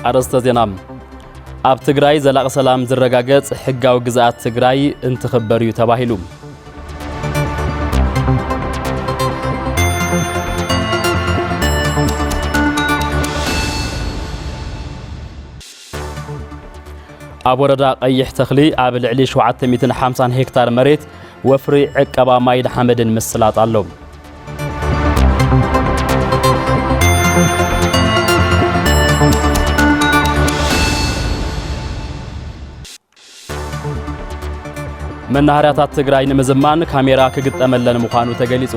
ኣርእስተ ዜና። ኣብ ትግራይ ዘላቒ ሰላም ዝረጋገጽ ሕጋዊ ግዝኣት ትግራይ እንትኽበር እዩ ተባሂሉ። ኣብ ወረዳ ቀይሕ ተኽሊ ኣብ ልዕሊ ሸውዓተ ሚእትን ሓምሳን ሄክታር መሬት ወፍሪ ዕቀባ ማይን ሓመድን ምስላጥ ኣሎ። መናሃርያታት ትግራይ ንምዝማን ካሜራ ክግጠመለን ምዃኑ ተገሊጹ።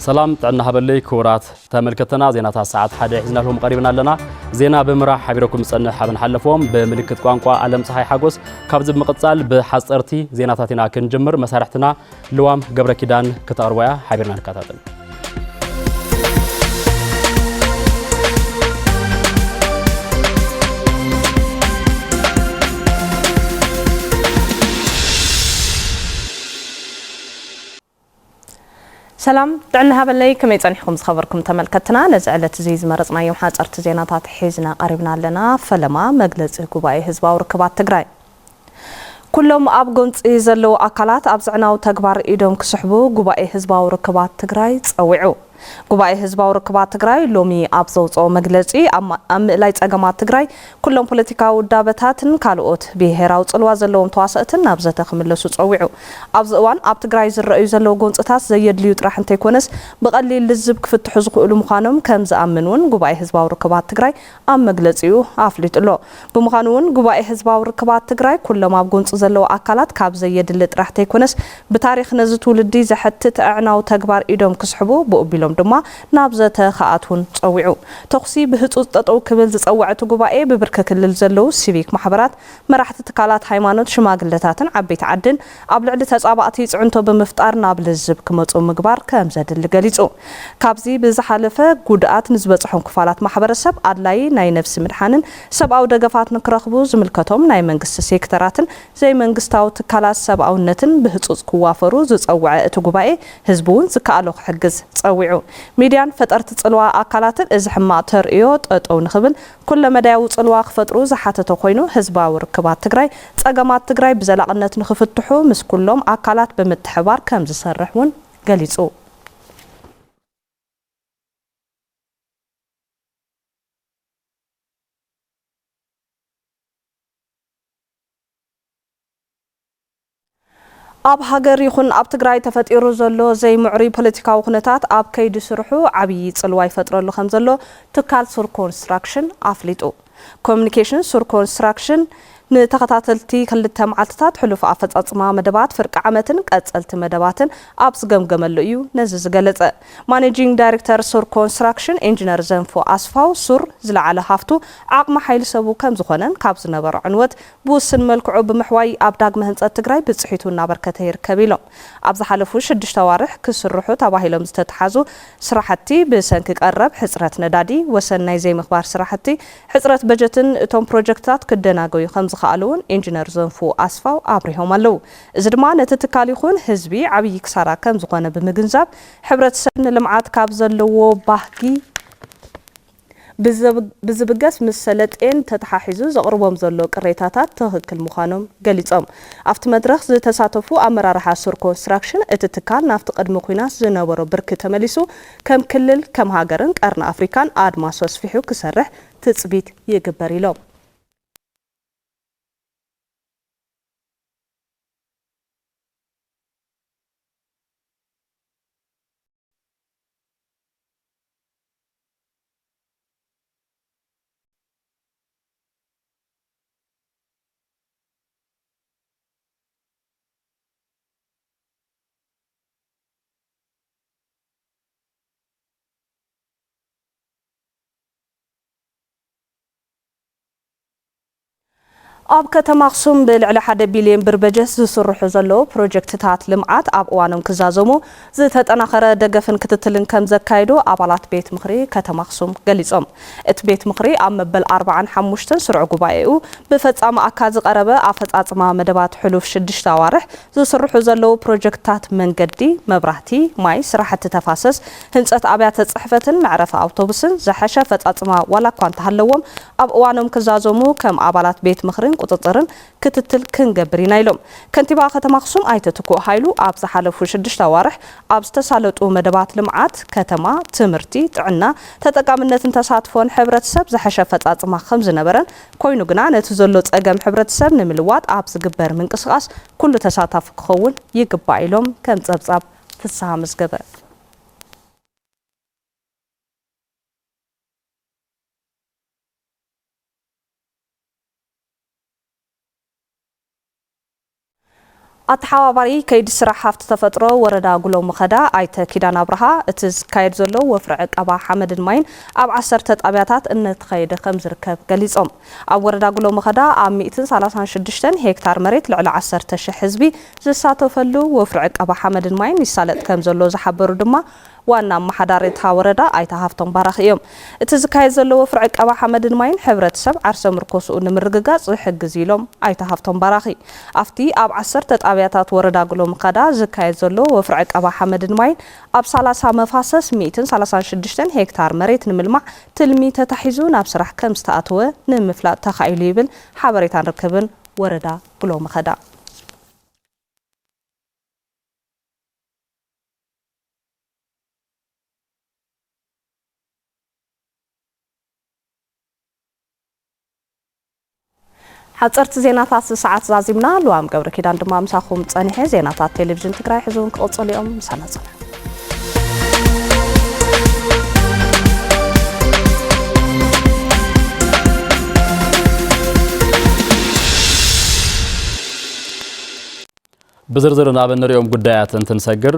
ሰላም ጥዕና ሃበለይ ክቡራት ተመልከተና፣ ዜናታት ሰዓት ሓደ ሒዝናልኩም ቀሪብና ኣለና። ዜና ብምራሕ ሓቢረኩም ዝጸንሕ ሓበን ሓለፎም፣ ብምልክት ቋንቋ ኣለም ፀሓይ ሓጎስ። ካብዚ ብምቕጻል ብሓጸርቲ ዜናታት ኢና ክንጅምር። መሳርሕትና ልዋም ገብረ ኪዳን ክተቕርቦ እያ። ሓቢርና ንከታተል። ሰላም ጥዕና ሃበለይ፣ ከመይ ጸኒሕኩም ዝኸበርኩም ተመልከትና? ነዚ ዕለት እዚ ዝመረጽናዮም ሓጸርቲ ዜናታት ሒዝና ቀሪብና ኣለና። ፈለማ፣ መግለጺ ጉባኤ ህዝባዊ ርክባት ትግራይ። ኩሎም ኣብ ጎንጺ ዘለዉ ኣካላት ኣብ ዘዕናዊ ተግባር ኢዶም ክስሕቡ ጉባኤ ህዝባዊ ርክባት ትግራይ ጸዊዑ። ጉባኤ ህዝባዊ ርክባት ትግራይ ሎሚ ኣብ ዘውፅኦ መግለፂ፣ ኣብ ማ-፣ ኣብ ምእላይ ፀገማት ትግራይ ኩሎም ፖለቲካዊ ውዳበታትን ካልኦት ብሄራዊ ፅልዋ ዘለዎም ተዋሰእትን ናብ ዘተ ክምለሱ ፀዊዑ። ኣብዚ እዋን ኣብ ትግራይ ዝረኣዩ ዘለዉ ጎንፅታት ዘየድልዩ ጥራሕ እንተይኮነስ፣ ብቐሊል ልዝብ ክፍትሑ ዝኽእሉ ምዃኖም ከም ዝኣምን እውን ጉባኤ ህዝባዊ ርክባት ትግራይ ኣብ መግለፂኡ ኣፍሊጡ ኣሎ። ብምዃኑ እውን ጉባኤ ህዝባዊ ርክባት ትግራይ ኩሎም ኣብ ጎንፂ ዘለዉ ኣካላት ካብ ዘየድሊ ጥራሕ ተይኮነስ፣ ብታሪኽ ነዚ ትውልዲ ዘሕትት ኣዕናዊ ተግባር ኢዶም ክስሕቡ፣ ብኡ ኣቢሎም ድማ ናብ ዘተ ክኣትዉን ጸዊዑ። ተኹሲ ብህጹጽ ጠጠው ክብል ዝጸወዐ እቲ ጉባኤ፣ ብብርኪ ክልል ዘለዉ ሲቪክ ማሕበራት፣ መራሕቲ ትካላት ሃይማኖት፣ ሽማግለታትን ዓበይቲ ዓድን ኣብ ልዕሊ ተጻባእቲ ጽዕንቶ ብምፍጣር ናብ ልዝብ ክመጹ ምግባር ከም ዘድሊ ገሊጹ። ካብዚ ብዝሓለፈ፣ ጉድኣት ንዝበጽሖም ክፋላት ማሕበረሰብ ኣድላዪ ናይ ነፍሲ ምድሓንን ሰብኣዊ ደገፋት ንክረኽቡ ዝምልከቶም ናይ መንግስቲ ሴክተራትን ዘይመንግስታዊ ትካላት ሰብኣውነትን ብህጹጽ ክዋፈሩ ዝጸውዐ እቲ ጉባኤ፣ ህዝቢ እውን ዝከኣሎ ክሕግዝ ጸዊዑ። ሚድያን ፈጠርቲ ጽልዋ ኣካላትን እዚ ሕማቕ ተርእዮ ጠጠው ንኽብል ኩለመዳያዊ ጽልዋ ክፈጥሩ ዝሓተተ ኮይኑ፣ ህዝባዊ ርክባት ትግራይ ጸገማት ትግራይ ብዘላቕነት ንኽፍትሑ ምስ ኩሎም ኣካላት ብምትሕባር ከም ዝሰርሕ እውን ገሊጹ። ኣብ ሃገር ይኹን ኣብ ትግራይ ተፈጢሩ ዘሎ ዘይምዕሩይ ፖለቲካዊ ኩነታት ኣብ ከይዲ ስርሑ ዓብዪ ጽልዋ ይፈጥረሉ ከም ዘሎ ትካል ሱር ኮንስትራክሽን ኣፍሊጡ። ኮሚኒኬሽን ሱር ኮንስትራክሽን ንተኸታተልቲ ክልተ መዓልትታት ሕሉፍ ኣፈጻጽማ መደባት ፍርቂ ዓመትን ቀጸልቲ መደባትን ኣብ ዝገምገመሉ እዩ ነዚ ዝገለጸ። ማኔጂንግ ዳይሬክተር ሱር ኮንስትራክሽን ኢንጂነር ዘንፎ ኣስፋው፣ ሱር ዝለዓለ ሃፍቱ ዓቕሚ ሓይሊ ሰቡ ከም ዝኾነን ካብ ዝነበሮ ዕንወት ብውስን መልክዑ ብምሕዋይ ኣብ ዳግመ ህንጸት ትግራይ ብጽሒቱ እናበርከተ ይርከብ ኢሎም። ኣብ ዝሓለፉ ሽዱሽተ ኣዋርሕ ክስርሑ ተባሂሎም ዝተተሓዙ ስራሕቲ ብሰንኪ ቀረብ ሕጽረት ነዳዲ፣ ወሰን ናይ ዘይምኽባር ስራሕቲ፣ ሕጽረት በጀትን እቶም ፕሮጀክትታት ክደናገዩ ከም ዝኸኣሉ እውን ኢንጂነር ዘንፉ ኣስፋው ኣብሪሆም ኣለዉ። እዚ ድማ ነቲ ትካል ይኹን ህዝቢ ዓብዪ ክሳራ ከም ዝኾነ ብምግንዛብ፣ ሕብረተሰብ ንልምዓት ካብ ዘለዎ ባህጊ ብዘብ-፣ ብዝብገስ ምስ ሰለጤን ተተሓሒዙ ዘቕርቦም ዘሎ ቅሬታታት ትኽክል ምዃኖም ገሊጾም። ኣብቲ መድረኽ ዝተሳተፉ ኣመራርሓ ሱር ኮንስትራክሽን፣ እቲ ትካል ናብቲ ቅድሚ ኲናት ዝነበሮ ብርኪ ተመሊሱ፣ ከም ክልል፣ ከም ሃገርን ቀርኒ ኣፍሪካን ኣድማሱ ኣስፊሑ ክሰርሕ ትጽቢት ይግበር ኢሎም። ኣብ ከተማ ኣኽሱም ብልዕሊ ሓደ ቢልዮን ብር በጀት ዝስርሑ ዘለዉ ፕሮጀክትታት ልምዓት ኣብ እዋኖም ክዛዘሙ ዝተጠናኸረ ደገፍን ክትትልን ከም ዘካየዱ ኣባላት ቤት ምኽሪ ከተማ ኣኽሱም ገሊጾም። እቲ ቤት ምኽሪ ኣብ መበል ኣርባዓን ሓሙሽተን ስሩዕ ጉባኤኡ ብፈጻሚ ኣካል ዝቐረበ ኣፈጻጽማ መደባት ሕሉፍ ሽዱሽተ ኣዋርሕ ዝስርሑ ዘለዉ ፕሮጀክትታት መንገዲ፣ መብራህቲ፣ ማይ፣ ስራሕቲ ተፋሰስ፣ ህንጸት ኣብያተ ጽሕፈትን መዕረፊ ኣውቶቡስን ዝሐሸ ኣፈጻጽማ ዋላ እኳ እንተሃለዎም፣ ኣብ እዋኖም ክዛዘሙ ከም ኣባላት ቤት ምኽርን ቁጽጽርን ክትትል ክንገብር ኢና ኢሎም። ከንቲባ ከተማ ኣኽሱም ኣይተ ትኩእ ሃይሉ ኣብ ዝሓለፉ ሽዱሽተ ኣዋርሕ ኣብ ዝተሳለጡ መደባት ልምዓት ከተማ፣ ትምህርቲ፣ ጥዕና፣ ተጠቃምነትን ተሳትፎን ሕብረተሰብ ዝሐሸ ኣፈጻጽማ ከም ዝነበረን፣ ኮይኑ ግና ነቲ ዘሎ ጸገም ሕብረተሰብ ንምልዋጥ ኣብ ዝግበር ምንቅስቓስ ኩሉ ተሳታፊ ክኸውን ይግባእ ኢሎም። ከም ጸብጻብ ፍስሃ መዝገበ። ኣተሓባባሪ ከይዲ ስራሕ ሃፍቲ ተፈጥሮ ወረዳ ጉሎ ምኸዳ ኣይተ ኪዳን ኣብርሃ፣ እቲ ዝካየድ ዘሎ ወፍሪ ዕቀባ ሓመድን ማይን ኣብ ዓሰርተ ጣብያታት እናተኸየደ ከም ዝርከብ ገሊጾም። ኣብ ወረዳ ጉሎ ምኸዳ ኣብ ሚእትን ሰላሳን ሽዱሽተን ሄክታር መሬት ልዕሊ ዓሰርተ ሽሕ ህዝቢ ዝሳተፈሉ ወፍሪ ዕቀባ ሓመድን ማይን ይሳለጥ ከም ዘሎ ዝሓበሩ ድማ ዋና ኣመሓዳሪ እታ ወረዳ ኣይተ ሃፍቶም ባራኺ እዮም። እቲ ዝካየድ ዘሎ ወፍሪ ዕቀባ ሓመድን ማይን ሕብረተሰብ ዓርሰ ምርኮስኡ ንምርግጋጽ ዝሕግዝ ኢሎም ኣይተ ሃፍቶም ባራኺ። ኣብቲ ኣብ ዓሰርተ ጣብያታት ወረዳ ጉሎ ምኸዳ ዝካየድ ዘሎ ወፍሪ ዕቀባ ሓመድን ማይን ኣብ ሰላሳ መፋሰስ ሚእትን ሰላሳን ሽዱሽተን ሄክታር መሬት ንምልማዕ ትልሚ ተታሒዙ ናብ ስራሕ ከም ዝተኣተወ ንምፍላጥ ተኻኢሉ ይብል ሓበሬታን ርክብን ወረዳ ጉሎ ምኸዳ። ሓፀርቲ ዜናታት ሰዓት ዛዚምና። ልዋም ገብረ ኪዳን ድማ ምሳኹም ፀኒሐ። ዜናታት ቴሌቪዥን ትግራይ ሕዚ እውን ክቕፅሉ እዮም። ምሳና ፅንሑ። ብዝርዝር ናብ እንሪኦም ጉዳያት እንትንሰግር፣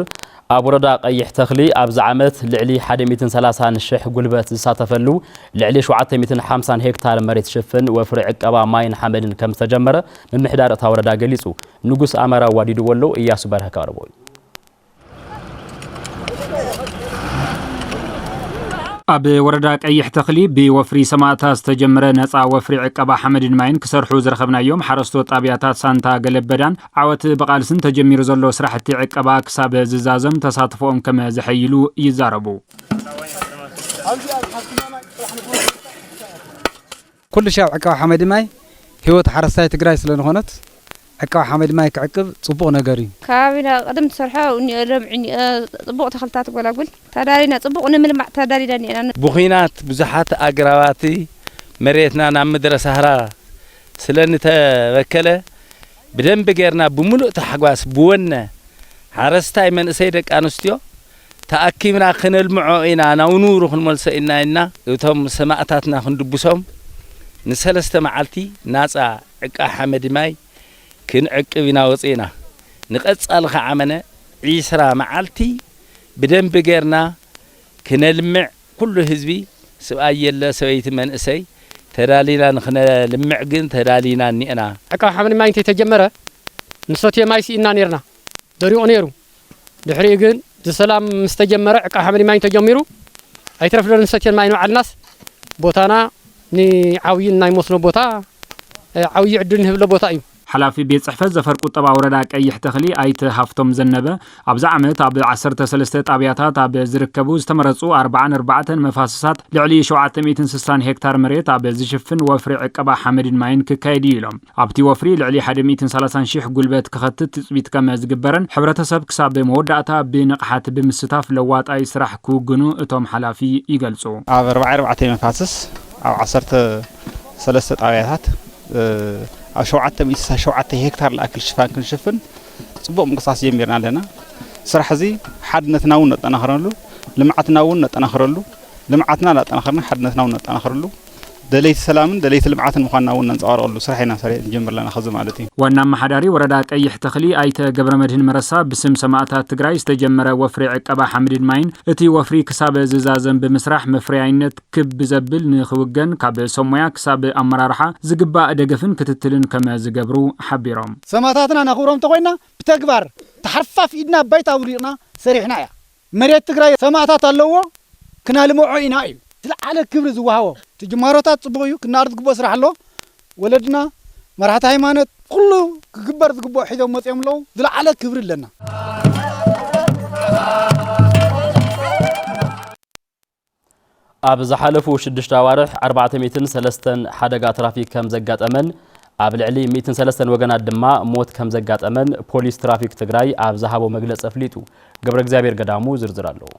ኣብ ወረዳ ቀይሕ ተኽሊ ኣብዚ ዓመት ልዕሊ ሓደ ሚእትን ሰላሳን ሽሕ ጉልበት ዝሳተፈሉ ልዕሊ ሸውዓተ ሚእትን ሓምሳን ሄክታር መሬት ዝሽፍን ወፍሪ ዕቀባ ማይን ሓመድን ከም ዝተጀመረ ምምሕዳር እታ ወረዳ ገሊጹ። ንጉስ ኣማራ ዋዲድዎ ኣሎ፣ እያሱ በርሀ ከቕርቦ እዩ። ኣብ ወረዳ ቀይሕ ተኽሊ ብወፍሪ ሰማእታት ዝተጀመረ ነፃ ወፍሪ ዕቀባ ሓመድን ማይን ክሰርሑ ዝረኸብናዮም ሓረስቶት ጣብያታት ሳንታ ገለበዳን ዓወት ብቓልስን ተጀሚሩ ዘሎ ስራሕቲ ዕቀባ ክሳብ ዝዛዘም ተሳትፎኦም ከም ዘሐይሉ ይዛረቡ። ኩሉ ሻብ ዕቀባ ሓመድ ማይ ህይወት ሓረስታይ ትግራይ ስለዝኾነት ዕቀባ ሓመድ ማይ ክዕቅብ ፅቡቕ ነገር እዩ። ከባቢና ቅድም ትሰርሖ እኒኦ፣ ለምዒ እኒኦ፣ ፅቡቕ ተኽልታት ጎላጉል ተዳሊና፣ ፅቡቕ ንምልማዕ ተዳሊና እኒአና። ብኹናት ብዙሓት ኣግራባት መሬትና ናብ ምድረ ሳህራ ስለ ንተበከለ ብደንቢ ጌርና ብምሉእ ታሕጓስ ብወነ ሓረስታይ መንእሰይ ደቂ ኣንስትዮ ተኣኪብና ክነልምዖ ኢና፣ ናብ ንቡሩ ክንመልሶ ኢና ኢልና እቶም ሰማእታትና ክንድብሶም ንሰለስተ መዓልቲ ናፃ ዕቃ ሓመድ ማይ ክንዕቅብ ኢና ወፂእና። ንቐፃሊ ከዓ መነ ዒስራ መዓልቲ ብደንቢ ጌርና ክነልምዕ ኩሉ ህዝቢ ስብኣይ የለ ሰበይቲ መንእሰይ ተዳሊና ንክነልምዕ ግን ተዳሊና እኒአና። ዕቃ ሓመድ ማይ እንተይተጀመረ ንሰትዮ ማይ ስኢና ኔርና። ደሪቑ ነይሩ። ድሕሪኡ ግን ብሰላም ምስ ተጀመረ ዕቃ ሓመድ ማይ ተጀሚሩ ኣይትረፍዶ ንሰትየን ማይ ንባዕልናስ ቦታና ንዓብዪ ናይ መስኖ ቦታ፣ እ፣ ዓብዪ ዕድል ንህብሎ ቦታ እዩ። ሓላፊ ቤት ጽሕፈት ዘፈር ቁጠባ ወረዳ ቀይሕ ተኽሊ ኣይተ ሃፍቶም ዘነበ ኣብዚ ዓመት ኣብ ዓሰርተ ሰለስተ ጣብያታት ኣብ ዝርከቡ ዝተመረጹ ኣርባዓን ኣርባዕተን መፋሰሳት ልዕሊ ሸውዓተ ሚእትን ስሳን ሄክታር መሬት ኣብ ዝሽፍን ወፍሪ ዕቀባ ሓመድን ማይን ክካየድ እዩ ኢሎም። ኣብቲ ወፍሪ ልዕሊ ሓደ ሚእትን ሰላሳን ሺሕ ጉልበት ክኸትት ትጽቢት ከም ዝግበረን ሕብረተሰብ ክሳብ መወዳእታ ብንቕሓት ብምስታፍ ለዋጣይ ስራሕ ክውግኑ እቶም ሓላፊ ይገልጹ። ኣብ ኣርባዓ ኣርባዕተ መፋስስ ኣብ ዓሰርተ ሰለስተ ጣብያታት፣ እ፣ ኣብ ሸውዓተ ሚእቲ ስሳ ሸውዓተ ሄክታር ዝኣክል ሽፋን ክንሽፍን ጽቡቕ ምንቅስቃስ ጀሚርና ኣለና። ስራሕ እዚ ሓድነትና እውን ነጠናኽረሉ፣ ልምዓትና እውን ነጠናኽረሉ፣ ልምዓትና እናጠናኸርና ሓድነትና እውን ነጠናኽረሉ፣ ደለይቲ ሰላምን ደለይቲ ልምዓትን ምዃንና እውን ነንጸባርቐሉ ስራሕ ኢና ሰሪ-፣ ንጀምር ኣለና። ከዚ ማለት እዩ። ዋና ኣመሓዳሪ ወረዳ ቀይሕ ተኽሊ ኣይተ ገብረመድህን መረሳ፣ ብስም ሰማእታት ትግራይ ዝተጀመረ ወፍሪ ዕቀባ ሓመድን ማይን፣ እቲ ወፍሪ ክሳብ ዝዛዘም ብምስራሕ፣ መፍረያይነት ክብ ዘብል ንኽውገን፣ ካብ ሰብ ሞያ ክሳብ ኣመራርሓ ዝግባእ ደገፍን ክትትልን ከም ዝገብሩ ሓቢሮም። ሰማእታትና ነኽብሮም እንተኾይና፣ ብተግባር ተሓርፋፍ ኢድና ባይታ ኣውሊቕና ሰሪሕና እያ። መሬት ትግራይ ሰማእታት ኣለዎ፣ ክናልምዖ ኢና እዩ ዝለዓለ ክብሪ ዝወሃቦ። እቲ ጅማሮታት ጽቡቕ እዩ፣ ክናኣር ዝግብኦ ስራሕ ኣሎ። ወለድና፣ መራሕቲ ሃይማኖት፣ ኩሉ ክግበር ዝግብኦ ሒዞም መጺኦም ኣለዉ። ዝለዓለ ክብሪ ኣለና። ኣብ ዝሓለፉ ሽዱሽተ ኣዋርሕ ኣርባዕተ ሚእትን ሰለስተን ሓደጋ ትራፊክ ከም ዘጋጠመን ኣብ ልዕሊ ሚእትን ሰለስተን ወገናት ድማ ሞት ከም ዘጋጠመን ፖሊስ ትራፊክ ትግራይ ኣብ ዝሃቦ መግለጺ ኣፍሊጡ። ገብረ እግዚኣብሔር ገዳሙ ዝርዝር ኣለዎ።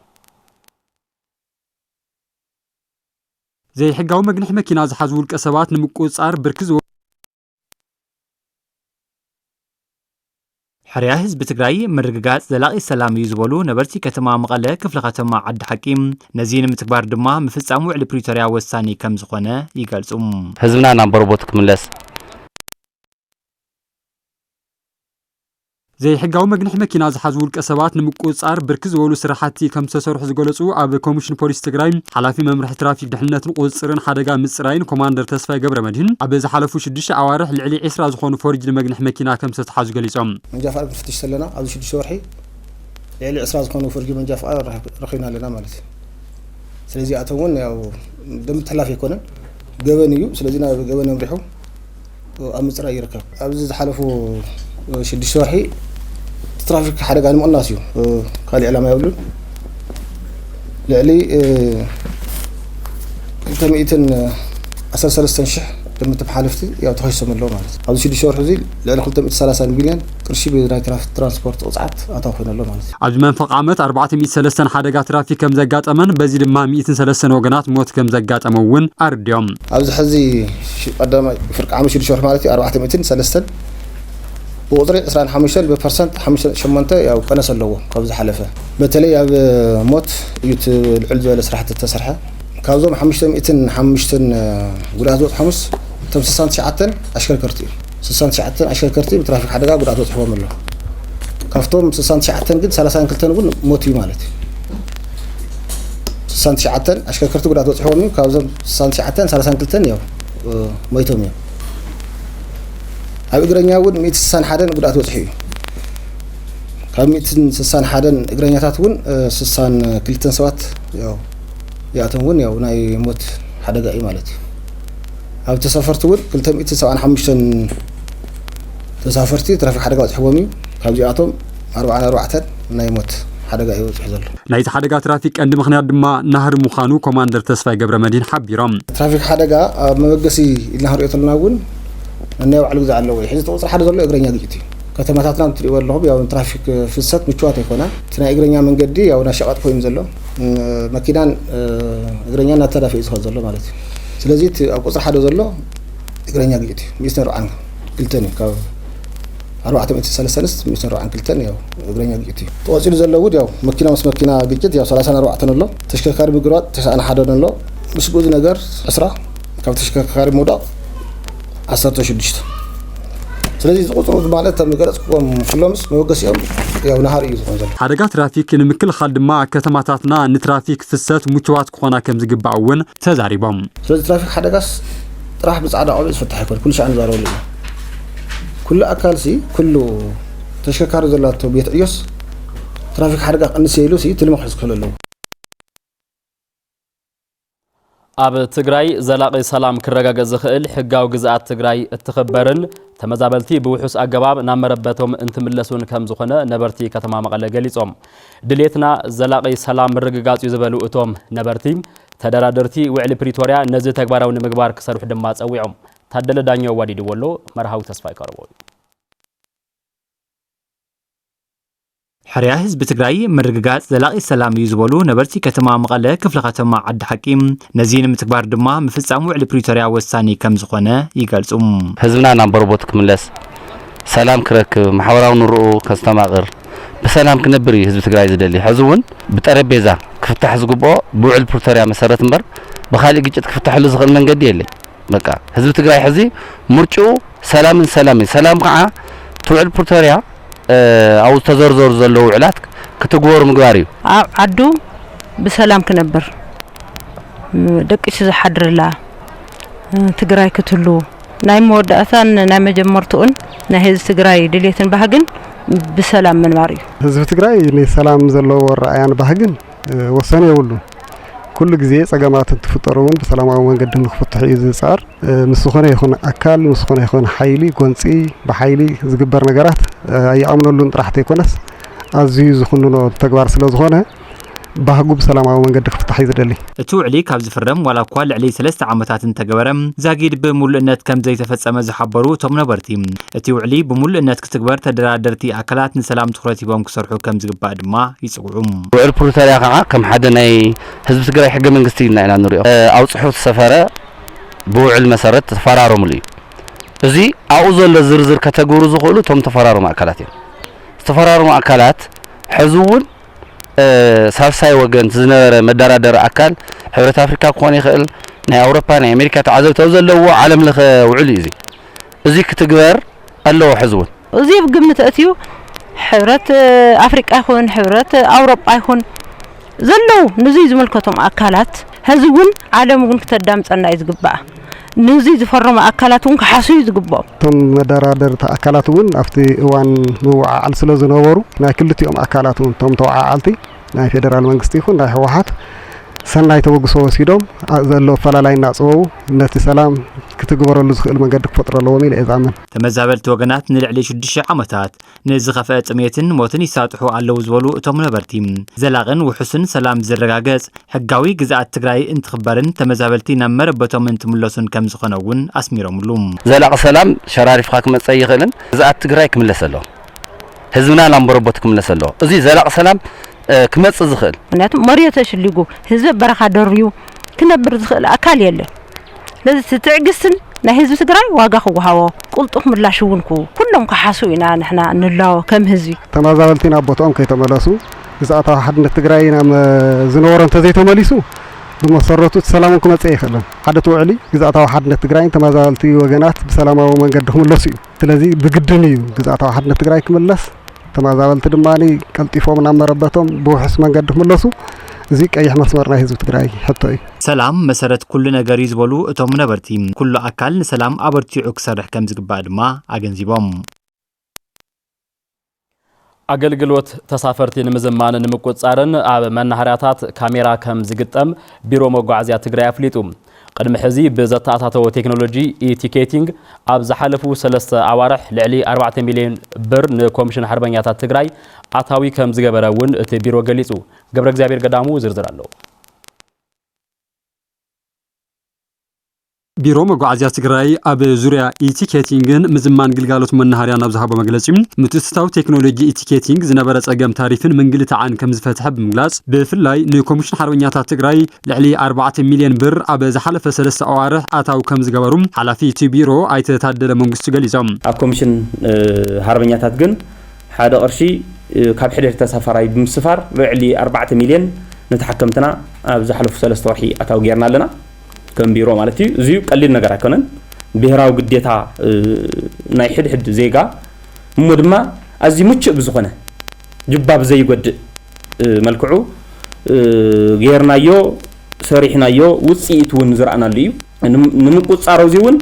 ዘይሕጋዊ መግንሒ መኪና ዝሓዙ ውልቀ ሰባት ንምቁጽጻር ብርኪ ዝበሉ ሕርያ ህዝቢ ትግራይ ምርግጋጽ ዘላቒ ሰላም እዩ ዝበሉ ነበርቲ ከተማ መቐለ ክፍለ ከተማ ዓዲ ሓቂ፣ ነዚ ንምትግባር ድማ ምፍጻም ውዕሊ ፕሪቶርያ ወሳኒ ከም ዝኾነ ይገልጹ። ህዝብና ናብ በረቦቱ ክምለስ። ዘይሕጋዊ መግንሒ መኪና ዝሓዙ ውልቀ ሰባት ንምቁጽጻር ብርኪ ዝበሉ ስራሕቲ ከም ዝተሰርሑ ዝገለጹ ኣብ ኮሚሽን ፖሊስ ትግራይ ሓላፊ መምርሒ ትራፊክ ድሕንነትን ቁጽጽርን ሓደጋ ምጽራይን ኮማንደር ተስፋይ ገብረ መድህን፣ ኣብ ዝሓለፉ ሽዱሽተ ኣዋርሕ ልዕሊ ዒስራ ዝኾኑ ፎርጅድ መግንሒ መኪና ከም ዝተትሓዙ ገሊጾም። መንጃ ፍቃድ ክንፍትሽ ዘለና ኣብዚ ሽዱሽተ ወርሒ ልዕሊ ዒስራ ዝኾኑ ፎርጅድ መንጃ ፍቃድ ረኺ-፣ ረኺብና ኣለና ማለት እዩ። ስለዚ ኣቶም እውን ያው ደንቢ ተሕላፊ ኣይኮነን፣ ገበን እዩ። ስለዚ ናብ ገበን ኣምሪሑ ኣብ ምጽራይ ይርከብ። ኣብዚ ዝሓለፉ ሽዱሽተ ወርሒ ትራፊክ ሓደጋ ንምቕናስ እዩ፣ ካልእ ዕላማ የብሉን። ልዕሊ ክልተ ሚእትን ዓሰርተ ሰለስተን ሽሕ ደምቲ መሓለፍቲ ያው ተኸሲሶም ኣለዉ ማለት እዩ። ኣብዚ ሽዱሽተ ወርሒ እዚ ልዕሊ ክልተ ሚእትን ሰላሳን ቢልዮን ቅርሺ ብናይ ትራፊክ ትራንስፖርት ቅፅዓት ኣታዊ ኮይኑ ኣሎ ማለት እዩ። ኣብዚ መንፈቕ ዓመት ኣርባዕተ ሚእቲ ሰለስተን ሓደጋ ትራፊክ ከም ዘጋጠመን በዚ ድማ ሚእትን ሰለስተን ወገናት ሞት ከም ዘጋጠመ እውን ኣርድዮም። ኣብዚ ሕዚ ሽ-፣ ቀዳማይ ፍርቂ ዓመት ሽዱሽተ ወርሒ ማለት እዩ፣ ኣርባዕተ ሚእትን ሰለስተን ብቁፅሪ ዕስራን ሓሙሽተን ብፐርሰንት ሓሙሽተ ነጥቢ ሸሞንተ ያው ቀነስ ኣለዎ ካብ ዝሓለፈ። በተለይ ኣብ ሞት እዩ እቲ ልዕል ዝበለ ስራሕቲ ዝተሰርሐ። ካብዞም ሓሙሽተ ሚእትን ሓሙሽተን ጉድኣት ዝበፅሖምስ እቶም ስሳን ትሽዓተን ኣሽከርከርቲ እዮም። ስሳን ትሽዓተን ኣሽከርከርቲ ብትራፊክ ሓደጋ ጉድኣት በፂሕዎም ኣሎ። ካብቶም ስሳን ትሽዓተን ግን ሰላሳን ክልተን እውን ሞት እዩ ማለት እዩ። ስሳን ትሽዓተን ኣሽከርከርቲ ጉድኣት በፂሕዎም እዩ። ካብዞም ስሳን ትሽዓተን ሰላሳን ክልተን ያው፣ እ፣ ሞይቶም እዮም። ኣብ እግረኛ እውን ሚእቲ ስሳን ሓደን ጉድኣት በፂሑ እዩ። ካብ ሚእትን ስሳን ሓደን እግረኛታት እውን፣ እ፣ ስሳን ክልተን ሰባት ያው ይኣቶም እውን ያው ናይ ሞት ሓደጋ እዩ ማለት እዩ። ኣብ ተሳፈርቲ እውን ክልተ ሚእትን ሰብዓን ሓሙሽተን ተሳፈርቲ ትራፊክ ሓደጋ በፂሕዎም እዩ። ካብዚኣቶም ኣርባዓን ኣርባዕተን ናይ ሞት ሓደጋ እዩ በፂሑ ዘሎ። ናይቲ ሓደጋ ትራፊክ ቀንዲ ምኽንያት ድማ ናህሪ ምዃኑ ኮማንደር ተስፋይ ገብረ መድህን ሓቢሮም። ትራፊክ ሓደጋ ኣብ መበገሲ ኢልና ክንሪኦ ተለና እውን ነናይ ባዕሉ ግዜ ኣለዎ። ሕዚ እቲ ቁፅሪ ሓደ ዘሎ እግረኛ ግጭት እዩ። ከተማታትና እንትሪእዎ ኣለኹም ያው ትራፊክ ፍሰት ምቹዋት ኣይኮናን። እቲ ናይ እግረኛ መንገዲ ያው እናሸቐጥ ኮይኑ ዘሎ፣ እ፣ መኪናን፣ እ፣ እግረኛን እናተዳፈ እዩ ዝኸድ ዘሎ ማለት እዩ። ስለዚ እቲ ኣብ ቁፅሪ ሓደ ዘሎ እግረኛ ግጭት እዩ። ሚእትን ኣርባዓን ክልተን እዩ። ካብ ኣርባዕተ ሚእትን ሰለስተንስ ሚእትን ኣርባዓን ክልተን ያው እግረኛ ግጭት እዩ። ተቐፂሉ ዘሎ እውን ያው መኪና ምስ መኪና ግጭት ያው ሰላሳን ኣርባዕተን ኣሎ። ተሽከርካሪ ምግልባጥ ተስዓን ሓደን ኣሎ። ምስ ግኡዝ ነገር ዕስራ፣ ካብ ተሽከርካሪ ምውዳቕ ዓሰርተ ሽዱሽተ። ስለዚ እዚ ቁፅሩ ማለት ከም ዝገለፅኩዎም ኩሎምስ መበገሲኦም ያው ናሃሪ እዩ ዝኾን ዘሎ። ሓደጋ ትራፊክ ንምክልኻል ድማ ከተማታትና ንትራፊክ ፍሰት ምቹዋት ክኾና ከም ዝግባእ እውን ተዛሪቦም። ስለዚ ትራፊክ ሓደጋስ ጥራሕ ብፃዕዳ ቆቢዕ ዝፍታሕ ኣይኮን፣ ኩሉ ሻዕ ንዛረበሉ ኢና። ኩሉ ኣካል ሲ፣ ኩሉ ተሽከርካሪ ዘላቶ ቤት ዕዮስ ትራፊክ ሓደጋ ክቕንስ እየ ኢሉ ሲ ትልሚ ክሕዝ ክኽእል ኣለዎ። ኣብ ትግራይ ዘላቒ ሰላም ክረጋገጽ ዝኽእል ሕጋዊ ግዝኣት ትግራይ እትኽበርን ተመዛበልቲ ብውሑስ ኣገባብ ናብ መረበቶም እንትምለሱን ከም ዝኾነ ነበርቲ ከተማ መቐለ ገሊጾም። ድሌትና ዘላቒ ሰላም ምርግጋጽ እዩ ዝበሉ እቶም ነበርቲ፣ ተደራደርቲ ውዕሊ ፕሪቶርያ ነዚ ተግባራዊ ንምግባር ክሰርሑ ድማ ጸዊዖም። ታደለ ዳኘው ኣዋዲድዎ ኣሎ፣ መርሃዊ ተስፋ ይቀርቦ። ሕርያ ህዝቢ ትግራይ ምርግጋጽ ዘላቒ ሰላም እዩ ዝበሉ ነበርቲ ከተማ መቐለ ክፍለ ከተማ ዓዲ ሓቂ፣ ነዚ ንምትግባር ድማ ምፍጻም ውዕሊ ፕሪቶርያ ወሳኒ ከም ዝኾነ ይገልጹ። ህዝብና ናብ በረቦቱ ክምለስ፣ ሰላም ክረክብ፣ ማሕበራዊ ኑሮኡ ከስተማቕር፣ ብሰላም ክነብር እዩ ህዝቢ ትግራይ ዝደሊ። ሕዚ እውን ብጠረጴዛ ክፍታሕ ዝግብኦ ብውዕል ፕሪቶርያ መሰረት እምበር ብኻሊእ ግጭት ክፍታሐሉ ዝኽእል መንገዲ የለን። በቃ ህዝቢ ትግራይ ሕዚ ምርጭኡ ሰላምን ሰላም እዩ። ሰላም ከዓ እቲ ውዕል ፕሪቶርያ፣ እ፣ ኣብኡ ዝተዘርዘሩ ዘለዉ ውዕላት ክትግበሩ ምግባር እዩ። ኣብ ዓዱ ብሰላም ክነብር፣ ደቂሱ ዝሓድረላ ትግራይ ክትህሉ፣ ናይ መወዳእታን ናይ መጀመርትኡን ናይ ህዝቢ ትግራይ ድሌትን ባህግን ብሰላም ምንባር እዩ። ህዝቢ ትግራይ ንሰላም ዘለዎ ኣረኣእያን ባህግን፣ እ፣ ወሰን የብሉን። ኩሉ ግዜ ጸገማት እንትፍጠሩ እውን ብሰላማዊ መንገዲ ንክፍትሑ እዩ ዝጽዕር። እ፣ ምስ ዝኾነ ይኹን ኣካል፣ ምስ ዝኾነ ይኹን ሓይሊ ጎንጺ ብሓይሊ ዝግበር ነገራት፣ እ፣ ኣይኣምነሉን ጥራሕ ዘይኮነስ ኣዝዩ ዝኹንኖ ተግባር ስለ ዝኾነ ባህጉ ብሰላማዊ መንገዲ ክፍታሕ እዩ ዝደሊ። እቲ ውዕሊ ካብ ዝፍረም ዋላ እኳ ልዕሊ ሰለስተ ዓመታት እንተገበረ፣ ዛጊድ ብምሉእነት ከም ዘይተፈጸመ ዝሓበሩ እቶም ነበርቲ፣ እቲ ውዕሊ ብምሉእነት ክትግበር ተደራደርቲ ኣካላት ንሰላም ትኹረት ሂቦም ክሰርሑ ከም ዝግባእ ድማ ይጽውዑ። ውዕል ፕሪቶርያ ከዓ ከም ሓደ ናይ ህዝቢ ትግራይ ሕገ መንግስቲ ኢልና ኢና ንሪኦ። እ፣ ኣብ ጽሑፍ ዝሰፈረ ብውዕል መሰረት ተፈራረሙሉ እዩ። እዚ ኣብኡ ዘሎ ዝርዝር ከተግብሩ ዝኽእሉ እቶም ተፈራረሙ ኣካላት እዮም። ዝተፈራረሙ ኣካላት ሕዚ እውን፣ እ፣ ሳልሳይ ወገን ዝነበረ መደራደሪ ኣካል ሕብረት ኣፍሪካ ክኾን ይኽእል፣ ናይ ኣውሮፓ፣ ናይ ኣሜሪካ ተዓዘብቲ ኣብ ዘለዎ ዓለም ለኸ ውዕል እዩ እዚ። እዚ ክትግበር ኣለዎ ሕዚ እውን። እዚ ብግምት ኣእትዩ ሕብረት ኣፍሪቃ ይኹን ሕብረት ኣውሮጳ ይኹን ዘለዉ ንዙይ ዝምልከቶም ኣካላት ሕዚ እውን ዓለም እውን ክተዳምፀና እዩ ዝግባኣ። ንዙይ ዝፈረሙ ኣካላት እውን ክሓስቡ እዩ ዝግባኦም። እቶም መደራደርቲ ኣካላት እውን ኣብቲ እዋን ምውዓዓል ስለ ዝነበሩ ናይ ክልቲኦም ኣካላት እውን እቶም ተወዓዓልቲ ናይ ፌደራል መንግስቲ ይኹን ናይ ህወሓት ሰናይ ተበግሶ ወሲዶም ኣ-፣ ዘሎ ኣፈላላይ እናፅበቡ ነቲ ሰላም ክትግበረሉ ዝኽእል መንገዲ ክፈጥሩ ኣለዎም ኢለ እየ ዝኣምን። ተመዛበልቲ ወገናት ንልዕሊ ሽዱሽተ ዓመታት ንዝኸፍአ ጥሜትን ሞትን ይሳጥሑ ኣለዉ ዝበሉ እቶም ነበርቲ፣ ዘላቕን ውሑስን ሰላም ዝረጋገጽ ሕጋዊ ግዝኣት ትግራይ እንትኽበርን ተመዛበልቲ ናብ መረበቶም እንትምለሱን ከም ዝኾነ እውን ኣስሚሮምሉ። ዘላቒ ሰላም ሸራሪፍካ ክመጽእ ኣይኽእልን። ግዝኣት ትግራይ ክምለስ ኣለዎ። ህዝብና ናብ መረበቱ ክምለስ ኣለዎ። እዚ ዘላቒ ሰላም፣ እ፣ ክመጽእ ዝኽእል። ምክንያቱ መሬት ተሽሊጉ ህዝቢ በረኻ ደርብዩ ክነብር ዝኽእል ኣካል የለን። ስለዚ እቲ ትዕግስትን ናይ ህዝቢ ትግራይ ዋጋ ክወሃቦ፣ ቅልጡፍ ምላሽ እውን ክህቡ፣ ኩሎም ክሓስቡ ኢና ንሕና ንላቦ ከም ህዝቢ። ተመዛበልቲ ናብ ቦትኦም ከይተመለሱ፣ ግዝኣታዊ ሓድነት ትግራይ ናብ ዝነበሮ እንተዘይተመሊሱ፣ ብመሰረቱ እቲ ሰላም እውን ክመጽእ ኣይኽእልን። ሓደ እቲ ውዕሊ ግዝኣታዊ ሓድነት ትግራይን ተመዛበልቲ ወገናት ብሰላማዊ መንገዲ ክምለሱ እዩ። ስለዚ ብግድን እዩ ግዝኣታዊ ሓድነት ትግራይ ክምለስ። ተመዛበልቲ ድማ ቀልጢፎም ናብ መረበቶም ብውሑስ መንገዲ ክምለሱ፣ እዚ ቀይሕ መስመር ናይ ህዝቢ ትግራይ ሕቶ እዩ። ሰላም መሰረት ኩሉ ነገር እዩ ዝበሉ እቶም ነበርቲ፣ ኩሉ ኣካል ንሰላም ኣበርቲዑ ክሰርሕ ከም ዝግባእ ድማ ኣገንዚቦም። ኣገልግሎት ተሳፈርቲ ንምዝማንን ንምቁጽጻርን ኣብ መናሃርያታት ካሜራ ከም ዝግጠም ቢሮ መጓዓዝያ ትግራይ ኣፍሊጡ። ቅድሚ ሕዚ ብዘተኣታተወ ቴክኖሎጂ ኢቲኬቲንግ ኣብ ዝሓለፉ ሰለስተ ኣዋርሕ ልዕሊ ኣርባዕተ ሚልዮን ብር ንኮሚሽን ሓርበኛታት ትግራይ ኣታዊ ከም ዝገበረ እውን እቲ ቢሮ ገሊጹ። ገብረ እግዚኣብሔር ገዳሙ ዝርዝር ኣለዎ። ቢሮ መጓዓዝያ ትግራይ ኣብ ዙርያ ኢቲኬቲንግን ምዝማን ግልጋሎት መናሃርያን ኣብ ዝሃቦ መግለጺ፣ ምትእትታው ቴክኖሎጂ ኢቲኬቲንግ ዝነበረ ጸገም ታሪፍን ምንግልታዕን ከም ዝፈትሐ ብምግላጽ፣ ብፍላይ ንኮሚሽን ሓርበኛታት ትግራይ ልዕሊ ኣርባዕተ ሚልዮን ብር ኣብ ዝሓለፈ ሰለስተ ኣዋርሕ ኣታዊ ከም ዝገበሩ ሓላፊ እቲ ቢሮ ኣይተ ታደለ መንግስቱ ገሊጾም። ኣብ ኮሚሽን፣ እ፣ ሓርበኛታት ግን ሓደ ቅርሺ፣ እ፣ ካብ ሕድሕድ ተሳፋራይ ብምስፋር ልዕሊ ኣርባዕተ ሚልዮን ንተሓከምትና ኣብ ዝሓለፉ ሰለስተ ወርሒ ኣታዊ ጌርና ኣለና። ከም ቢሮ ማለት እዩ። እዚ ቀሊል ነገር ኣይኮነን። ብሄራዊ ግዴታ፣ እ፣ ናይ ሕድሕድ ዜጋ እሞ ድማ ኣዝዩ ምቹእ ብዝኾነ ጅባ ብዘይጎድእ፣ እ፣ መልክዑ፣ እ፣ ጌርናዮ፣ ሰሪሕናዮ፣ ውፅኢት እውን ዝረኣናሉ እዩ። ንም-፣ ንምቁፃሮ እዚ እውን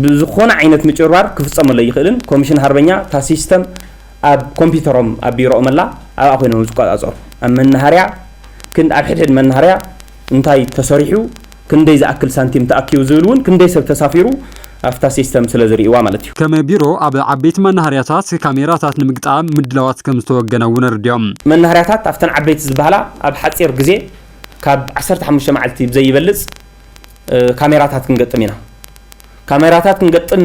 ብዝኾነ ዓይነት ምጭርባር ክፍፀመሉ ኣይኽእልን። ኮሚሽን ሃርበኛ እታ ሲስተም ኣብ ኮምፒውተሮም ኣብ ቢሮኦም ኣላ፣ ኣብኣ ኮይኖም ዝቆፃፀሩ። ኣብ መናሃርያ ክን-፣ ኣብ ሕድሕድ መናሃርያ እንታይ ተሰሪሑ፣ ክንደይ ዝኣክል ሳንቲም ተኣኪቡ ዝብል እውን ክንደይ ሰብ ተሳፊሩ ኣብታ ሲስተም ስለ ዝርእይዋ ማለት እዩ። ከም ቢሮ ኣብ ዓበይቲ መናሃርያታት ካሜራታት ንምግጣም ምድላዋት ከም ዝተወገነ እውን ኣረዲኦም። መናሃርያታት ኣብተን ዓበይቲ ዝበሃላ ኣብ ሓፂር ግዜ ካብ ዓሰርተ ሓሙሽተ መዓልቲ ብዘይበልፅ፣ እ፣ ካሜራታት ክንገጥም ኢና። ካሜራታት ክንገጥም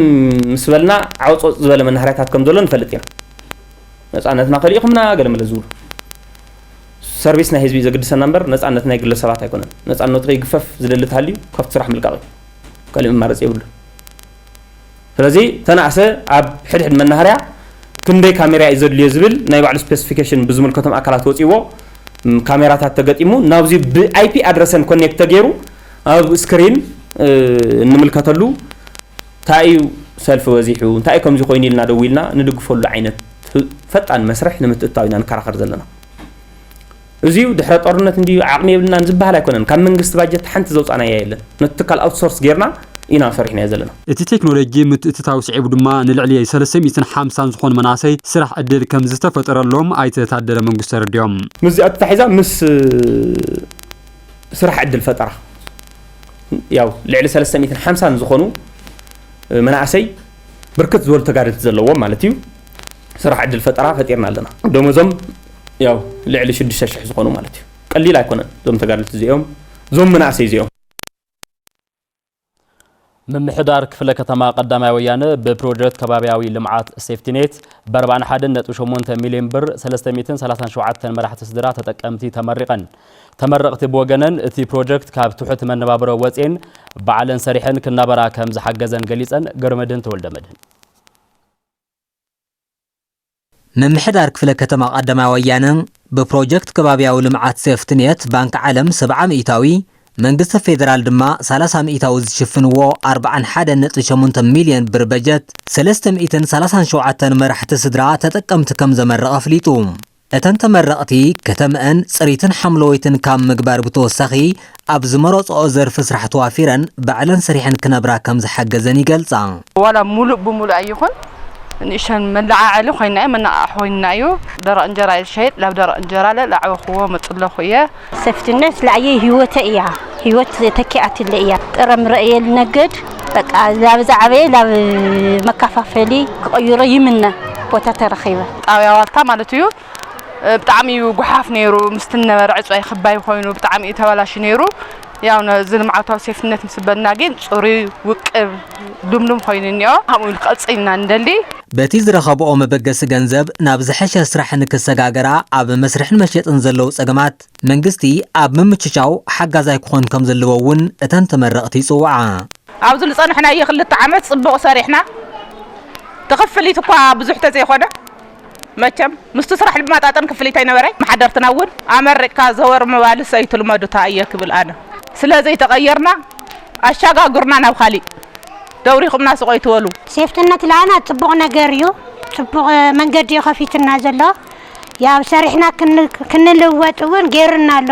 ምስ በልና ዓውጾጽ ዝበለ መናሃርያታት ከም ዘሎ ንፈልጥ ኢና። ነጻነትና ከሊእኹምና ገለ መለ ዝብሉ። ሰርቪስ ናይ ህዝቢ ዘግድሰና እምበር ነጻነት ናይ ግለሰባት ኣይኮነን። ነጻነቱ ከይግፈፍ ዝደሊ ተሃልዩ ካብቲ ስራሕ ምልቃቕ እዩ። ካልእ መማረጺ የብሉን። ስለዚ ተናእሰ ኣብ ሕድሕድ መናሃርያ ክንደይ ካሜራ እዩ ዘድልዮ ዝብል ናይ ባዕሉ ስፔሲፊኬሽን ብዝምልከቶም ኣካላት ወጺዎ፣ ም፣ ካሜራታት ተገጢሙ ናብዚ ብ IP ኣድረሰን ኮኔክት ተገይሩ ኣብ ስክሪን እ፣ እንምልከተሉ እንታይ እዩ ሰልፊ በዚሑ፣ እንታይ እዩ ከምዚ ኮይኑ ኢልና ደው ኢልና ንድግፈሉ ዓይነት ፈጣን መስርሕ ንምትእትታው ኢና ንከራኸር ዘለና። እዚዩ ድሕረ ጦርነት እንዲዩ ዓቕሚ የብልናን ዝበሃል ኣይኮነን። ካብ መንግስቲ ባጀት ሓንቲ ዘውፃናያ የለን። ነቲ ትካል ኣውትሶርስ ጌርና ኢና ሰሪሕናዮ ዘለና። እቲ ቴክኖሎጂ ምትእትታው ስዒቡ ድማ ንልዕሊ ሰለስተ ሚእትን ሓምሳን ዝኾኑ መናእሰይ ስራሕ ዕድል ከም ዝተፈጠረሎም ኣይተ ታደለ መንግስቱ ኣረዲኦም። ምስዚኣ ተታሒዛ ምስ ስራሕ ዕድል ፈጠራ ያው ልዕሊ ሰለስተ ሚእትን ሓምሳን ዝኾኑ መናእሰይ ብርክት ዝበሉ ተጋደልቲ ዘለዎም ማለት እዩ። ስራሕ ዕድል ፈጠራ ፈጢርና ኣለና። ደሞዞም ያው ልዕሊ ሽዱሽተ ሽሕ ዝኾኑ ማለት እዩ። ቀሊል ኣይኮነን እዞም ተጋደልቲ እዚኦም፣ እዞም መናእሰይ እዚኦም። ምምሕዳር ክፍለ ከተማ ቀዳማይ ወያነ ብፕሮጀክት ከባቢያዊ ልምዓት ሴፍቲኔት ብ ኣርባዓን ሓደን ነጥቢ ሸሞንተ ሚልዮን ብር ሰለስተ ሚእትን ሰላሳን ሸውዓተን መራሕቲ ስድራ ተጠቀምቲ ተመሪቐን። ተመረቕቲ ብወገነን እቲ ፕሮጀክት ካብ ትሑት መነባብሮ ወፅኤን ባዕለን ሰሪሐን ክናበራ ከም ዝሓገዘን ገሊፀን። ገብረመድህን ተወልደመድህን። ምምሕዳር ክፍለ ከተማ ቀዳማይ ወያነ ብፕሮጀክት ከባቢያዊ ልምዓት ሴፍትኔት ባንኪ ዓለም ሰብዓ ሚእታዊ፣ መንግስቲ ፌደራል ድማ ሰላሳ ሚእታዊ ዝሽፍንዎ ኣርብዓን ሓደን ነጥቢ ሸሞንተ ሚልዮን ብር በጀት ሰለስተ ሚእትን ሰላሳን ሸውዓተን መራሕቲ ስድራ ተጠቀምቲ ከም ዘመረቐ ኣፍሊጡ። እተን ተመረቕቲ ከተመአን ፅሪትን ሓምለወይትን ካብ ምግባር ብተወሳኺ ኣብ ዝመረፅኦ ዘርፊ ስራሕ ተዋፊረን ባዕለን ሰሪሐን ክነብራ ከም ዝሓገዘን ይገልፃ። ዋላ ሙሉእ ብሙሉእ ኣይኹን ንእሽተን መለዓዓሊ ኮይና እዩ፣ መነቓቕሒ ኮይና እዩ። ደረቕ እንጀራ እየ ዝሸይጥ፣ ላብ ደረቕ እንጀራ ለላዕበኽዎ መፅለኹ እየ። ሰፍትነት ለኣየ ህይወተ እያ፣ ህይወት ተኪኣትለ እያ። ጥረምረ እየ ልነግድ፣ በቃ ላብ ዝዓበየ ላብ መከፋፈሊ ክቕይሮ ይምነ ቦታ ተረኺበ። ጣብያ ዋልታ ማለት እዩ። ብጣዕሚ እዩ ጉሓፍ ነይሩ፣ ምስቲ ነበረ ዕፅዋይ ክባይ ኮይኑ ብጣዕሚ እዩ ተባላሹ ነይሩ። ያው ነዚ ልምዓታዊ ሴፍትነት ምስ በልና ግን ፅሩይ ውቅብ ሉምሉም ኮይኑ እኒኦ። ከምኡ ኢሉ ክቕፅል ኢና ንደሊ። በቲ ዝረኸብኦ መበገሲ ገንዘብ ናብ ዝሐሸ ስራሕ ንክሰጋገራ ኣብ መስርሕን መሸጥን ዘለዉ ፀገማት መንግስቲ ኣብ ምምችቻው ሓጋዛይ ክኾን ከም ዘለዎ እውን እተን ተመረቕቲ ይፅውዓ። ኣብዚ ዝፀንሕናዮ ክልተ ዓመት ፅቡቕ ሰሪሕና። ተኸፍሊት እኳ ብዙሕ ተዘይኮነ መቸም ምስቲ ስራሕ ልማጣጠን ክፍሊት ኣይነበረይ። መሓደርትና እውን ኣመሪቕካ ዘወር ምባልስ ኣይትልመዱታ እየ ክብል ኣነ። ስለ ዘይተቐየርና ኣሻጋጉርና ናብ ካሊእ ደውሪኹምና ስቕ ኣይትበሉ። ሴፍትነት ለኣና ፅቡቕ ነገር እዩ። ፅቡቕ መንገዲ እዩ ከፊትና ዘሎ። ያው ሰሪሕና ክንልወጥ እውን ገይሩና ኣሎ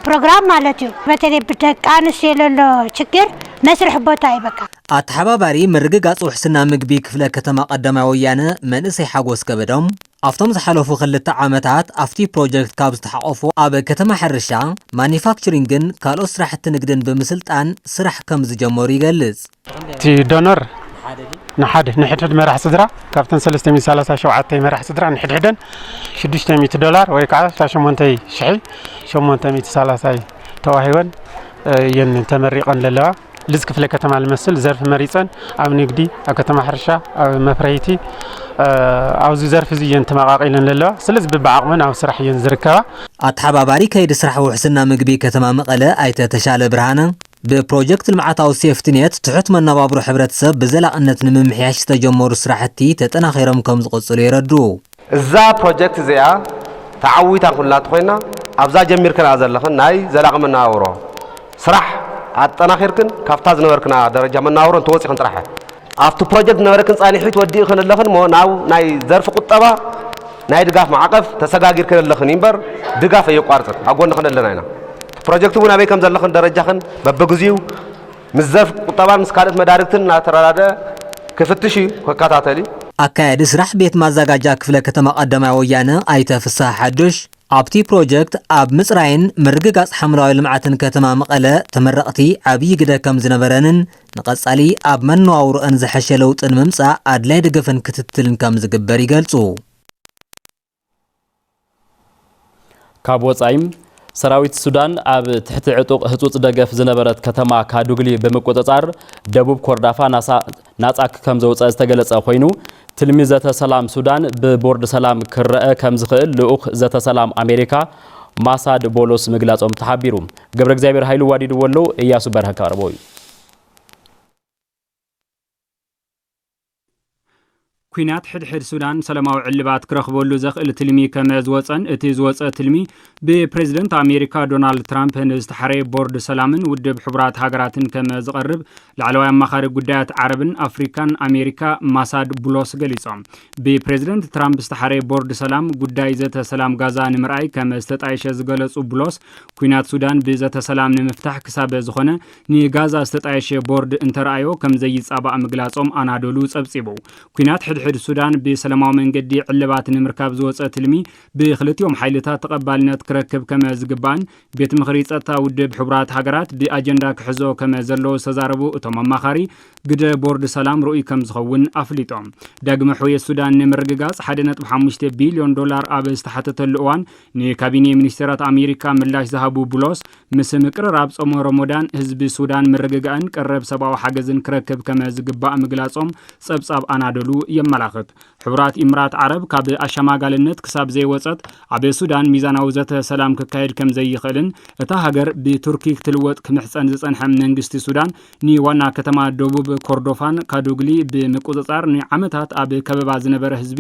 ፕሮግራም ማለት እዩ። በተለይ ብደቂ ኣንስትዮ ለሎ ችግር መስርሒ ቦታ እዩ በቃ። ኣተሓባባሪ ምርግጋፅ ውሕስና ምግቢ ክፍለ ከተማ ቀዳማይ ወያነ መንእሰይ ሓጎስ ከበዶም ኣብቶም ዝሓለፉ ክልተ ዓመታት ኣብቲ ፕሮጀክት ካብ ዝተሓቆፉ ኣብ ከተማ ሕርሻ፣ ማኒፋክቸሪንግን ካልኦት ስራሕቲ ንግድን ብምስልጣን ስራሕ ከም ዝጀመሩ ይገልፅ። እቲ ዶኖር ንሓደ ንሕድሕድ መራሕ ስድራ ካብተን ሰለስተ ሚእቲ ሰላሳ ሸውዓተ መራሕ ስድራ ንሕድሕደን ሽዱሽተ ሚእቲ ዶላር ወይ ከዓ ሸሞንተ ሺሕ ሸሞንተ ሚእቲ ሰላሳ ተዋሂበን እየን ተመሪቐን ዘለዋ። ልዝ ክፍለ ከተማ ልመስል ዘርፊ መሪፀን ኣብ ንግዲ፣ ኣብ ከተማ ሕርሻ፣ ኣብ መፍረይቲ፣ ኣብዚ ዘርፊ እዚ እየን ተመቓቒለን ዘለዋ። ስለዚ ብብዓቕመን ኣብ ስራሕ እየን ዝርከባ። ኣተሓባባሪ ከይዲ ስራሕ ውሕስና ምግቢ ከተማ መቐለ ኣይተ ተሻለ ብርሃነ፣ ብፕሮጀክት ልምዓታዊ ሴፍትኔት ትሑት መነባብሮ ሕብረተሰብ ብዘላቕነት ንምምሕያሽ ዝተጀመሩ ስራሕቲ ተጠናኺሮም ከም ዝቕፅሉ የረድኡ። እዛ ፕሮጀክት እዚኣ ተዓዊታ ኩላ ተኾይና ኣብዛ ጀሚርክንኣ ዘለኽን ናይ ዘላቒ መነባብሮ ስራሕ ኣጠናኺርክን ካብታ ዝነበርክና ደረጃ መነባብሮ እንተወፂኽን ጥራሕ ኣብቲ ፕሮጀክት ዝነበረክን ፃንሒት ወዲእኽን ኣለኽን እሞ ናብ ናይ ዘርፊ ቁጠባ ናይ ድጋፍ ማዕቐፍ ተሰጋጊርክን ኣለኽን እዩ እምበር ድጋፍ ኣየቋርፅን ኣብ ጎንኽን ኣለና ኢና። ፕሮጀክት እውን ኣበይ ከም ዘለኽን ደረጃኽን በብግዚኡ ምስ ዘርፍ ቁጠባን ምስ ካልእት መዳርግትን እናተረዳደአ ክፍትሽ እዩ፣ ክከታተል እዩ። ኣካያዲ ስራሕ ቤት ማዛጋጃ ክፍለ ከተማ ቀዳማይ ወያነ ኣይተ ፍስሃ ሓዱሽ፣ ኣብቲ ፕሮጀክት ኣብ ምፅራይን ምርግጋፅ ሓምለዋይ ልምዓትን ከተማ መቐለ ተመረቕቲ ዓብዪ ግደ ከም ዝነበረንን ንቐፃሊ ኣብ መነዋውሮአን ዝሐሸ ለውጢ ንምምፃእ ኣድላይ ደገፍን ክትትልን ከም ዝግበር ይገልፁ። ካብ ወጻኢ፣ ሰራዊት ሱዳን ኣብ ትሕቲ ዕጡቕ ህጹጽ ደገፍ ዝነበረት ከተማ ካዱግሊ ብምቁጽጻር፣ ደቡብ ኮርዳፋ ናሳ-፣ ናጻ ከም ዘውጸ ዝተገለጸ ኮይኑ፣ ትልሚ ዘተ ሰላም ሱዳን ብቦርድ ሰላም ክረአ ከም ዝኽእል ልኡኽ ዘተ ሰላም ኣሜሪካ ማሳድ ቦሎስ ምግላጾም ተሓቢሩ። ገብረእግዚኣብሔር ሃይሉ ዋዲድዎ ኣሎ፣ እያሱ በርሀ ክቐርቦ እዩ። ኲናት ሕድሕድ ሱዳን ሰላማዊ ዕልባት ክረኽበሉ ዘኽእል ትልሚ ከመ ዝወጸን፣ እቲ ዝወጸ ትልሚ ብፕሬዝደንት ኣሜሪካ ዶናልድ ትራምፕ ንዝተሓረየ ቦርድ ሰላምን ውድብ ሕቡራት ሃገራትን ከመ ዝቐርብ ላዕለዋይ ኣማኻሪ ጉዳያት ዓረብን ኣፍሪካን ኣሜሪካ ማሳድ ቡሎስ ገሊጾም። ብፕሬዝደንት ትራምፕ ዝተሓረየ ቦርድ ሰላም ጉዳይ ዘተ ሰላም ጋዛ ንምርኣይ ከመ ዝተጣየሸ ዝገለጹ ቡሎስ፣ ኲናት ሱዳን ብዘተ ሰላም ንምፍታሕ ክሳበ ዝኾነ ንጋዛ ዝተጣየሸ ቦርድ እንተረኣዮ ከም ዘይጻባእ ምግላጾም ኣናዶሉ ጸብጺቡ። ኲናት ሕድሕድ ሱዳን ብሰላማዊ መንገዲ ዕልባት ንምርካብ ዝወጸ ትልሚ ብክልቲኦም ሓይልታት ተቐባልነት ክረክብ ከመ ዝግባእን ቤት ምኽሪ ጸጥታ ውድብ ሕቡራት ሃገራት ብኣጀንዳ ክሕዞ ከመ ዘለዎ ዝተዛረቡ እቶም ኣማኻሪ፣ ግደ ቦርድ ሰላም ርኡይ ከም ዝኸውን ኣፍሊጦም። ዳግመ ሕውየት ሱዳን ንምርግጋጽ ሓደ ነጥቢ ሓሙሽተ ቢልዮን ዶላር ኣብ ዝተሓተተሉ እዋን፣ ንካቢኔ ሚኒስቴራት ኣሜሪካ ምላሽ ዝሃቡ ቡሎስ፣ ምስ ምቅርራብ ጾመ ረሞዳን ህዝቢ ሱዳን ምርግጋእን ቀረብ ሰብኣዊ ሓገዝን ክረክብ ከመ ዝግባእ ምግላጾም ጸብጻብ ኣናዶሉ የመላኽት። ሕቡራት ኢምራት ዓረብ ካብ ኣሸማጋልነት ክሳብ ዘይወጸት፣ ኣብ ሱዳን ሚዛናዊ ዘተ ሰላም ክካየድ ከም ዘይኽእልን፣ እታ ሃገር ብቱርኪ ክትልወጥ ክምሕጸን ዝጸንሐ መንግስቲ ሱዳን፣ ንዋና ከተማ ደቡብ ኮርዶፋን ካዶግሊ ብምቁጽጻር ንዓመታት ኣብ ከበባ ዝነበረ ህዝቢ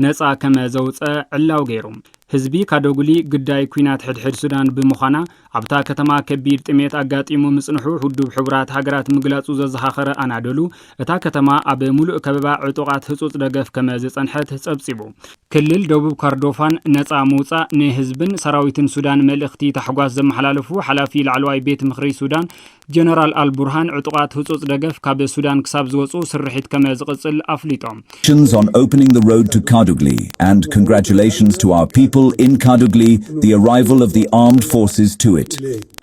ነጻ ከመ ዘውጸ ዕላው ገይሩ። ህዝቢ ካዶጉሊ ግዳይ ኲናት ሕድሕድ ሱዳን ብምዃና፣ ኣብታ ከተማ ከቢድ ጥሜት ኣጋጢሙ ምጽንሑ ውድብ ሕቡራት ሃገራት ምግላጹ ዘዘኻኸረ ኣናዶሉ፣ እታ ከተማ ኣብ ሙሉእ ከበባ ዕጡቓት ህጹጽ ደገፍ ከመ ዝጸንሐት ጸብጺቡ። ክልል ደቡብ ካርዶፋን ነጻ ምውጻእ ንህዝብን ሰራዊትን ሱዳን መልእኽቲ ታሕጓስ ዘመሓላለፉ ሓላፊ ላዕለዋይ ቤት ምኽሪ ሱዳን ጀነራል ኣልቡርሃን ዕጡቓት ህጹጽ ደገፍ ካብ ሱዳን ክሳብ ዝወጹ ስርሒት ከመ ዝቕጽል ኣፍሊጦም። Congratulations on opening the road to Kadugli, and congratulations to our people in Kadugli, the arrival of the armed forces to it.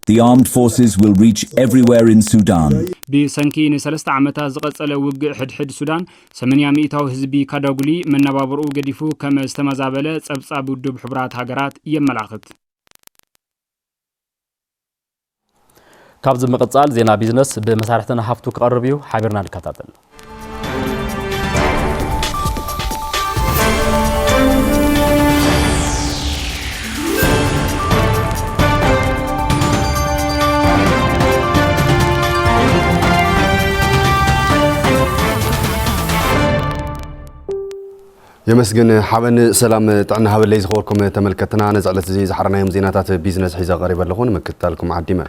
The armed forces will reach everywhere in Sudan. ብሰንኪ ንሰለስተ ዓመታት ዝቐጸለ ውግእ ሕድሕድ ሱዳን፣ ሰማንያ ሚእታዊ ህዝቢ ካዳጉሊ መነባብርኡ ገዲፉ ከም ዝተመዛበለ ጸብጻብ ውድብ ሕቡራት ሃገራት የመላኽት። ካብዚ ምቕጻል ዜና ቢዝነስ ብመሳርሕትና ሃፍቱ ክቐርብ እዩ። ሓቢርና ንከታተል። የመስግን ሓበን። ሰላም ጥዕና ሃበለይ ዝኸበርኩም ተመልከትና፣ ነዚ ዕለት እዚ ዝሓረናዮም ዜናታት ቢዝነስ ሒዘ ቀሪበ ኣለኹ። ንምክትታልኩም ዓዲመ።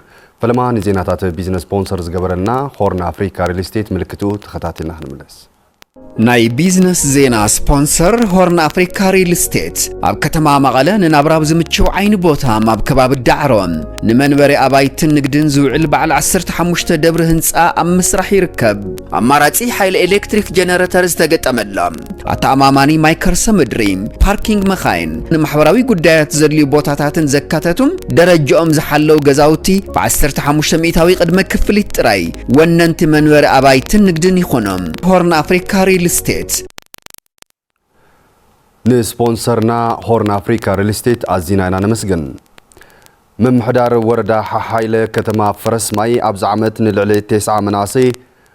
ፈለማ ንዜናታት ቢዝነስ ስፖንሰር ዝገበረልና ሆርን ኣፍሪካ ሪል ስቴት ምልክቱ ተኸታቲልና ክንምለስ። ናይ ቢዝነስ ዜና ስፖንሰር ሆርን ኣፍሪካ ሪል ስቴት ኣብ ከተማ መቐለ ንናብራ ኣብ ዝምችው ዓይኒ ቦታ ኣብ ከባቢ ዳዕሮ ንመንበሪ ኣባይትን ንግድን ዝውዕል በዓል ዓሰርተ ሓሙሽተ ደብሪ ህንፃ ኣብ ምስራሕ ይርከብ። ኣማራፂ ሓይሊ ኤሌክትሪክ ጀነረተር ዝተገጠመላ ኣተኣማማኒ ማይ ከርሰ ምድሪ፣ ፓርኪንግ መኻይን፣ ንማሕበራዊ ጉዳያት ዘድልዩ ቦታታትን ዘካተቱም ደረጃኦም ዝሓለው ገዛውቲ ብዓሰርተ ሓሙሽተ ሚእታዊ ቅድመ ክፍሊት ጥራይ ወነንቲ መንበሪ ኣባይትን ንግድን ይኾኖም። ሆርን ኣፍሪካ ሪል ስቴት። ንስፖንሰርና ሆርን ኣፍሪካ ሪል ስቴት ኣዚና ኢና ነመስግን። ምምሕዳር ወረዳ ሓሓይለ ከተማ ፈረስ ማይ ኣብዚ ዓመት ንልዕሊ ተስዓ መናእሰይ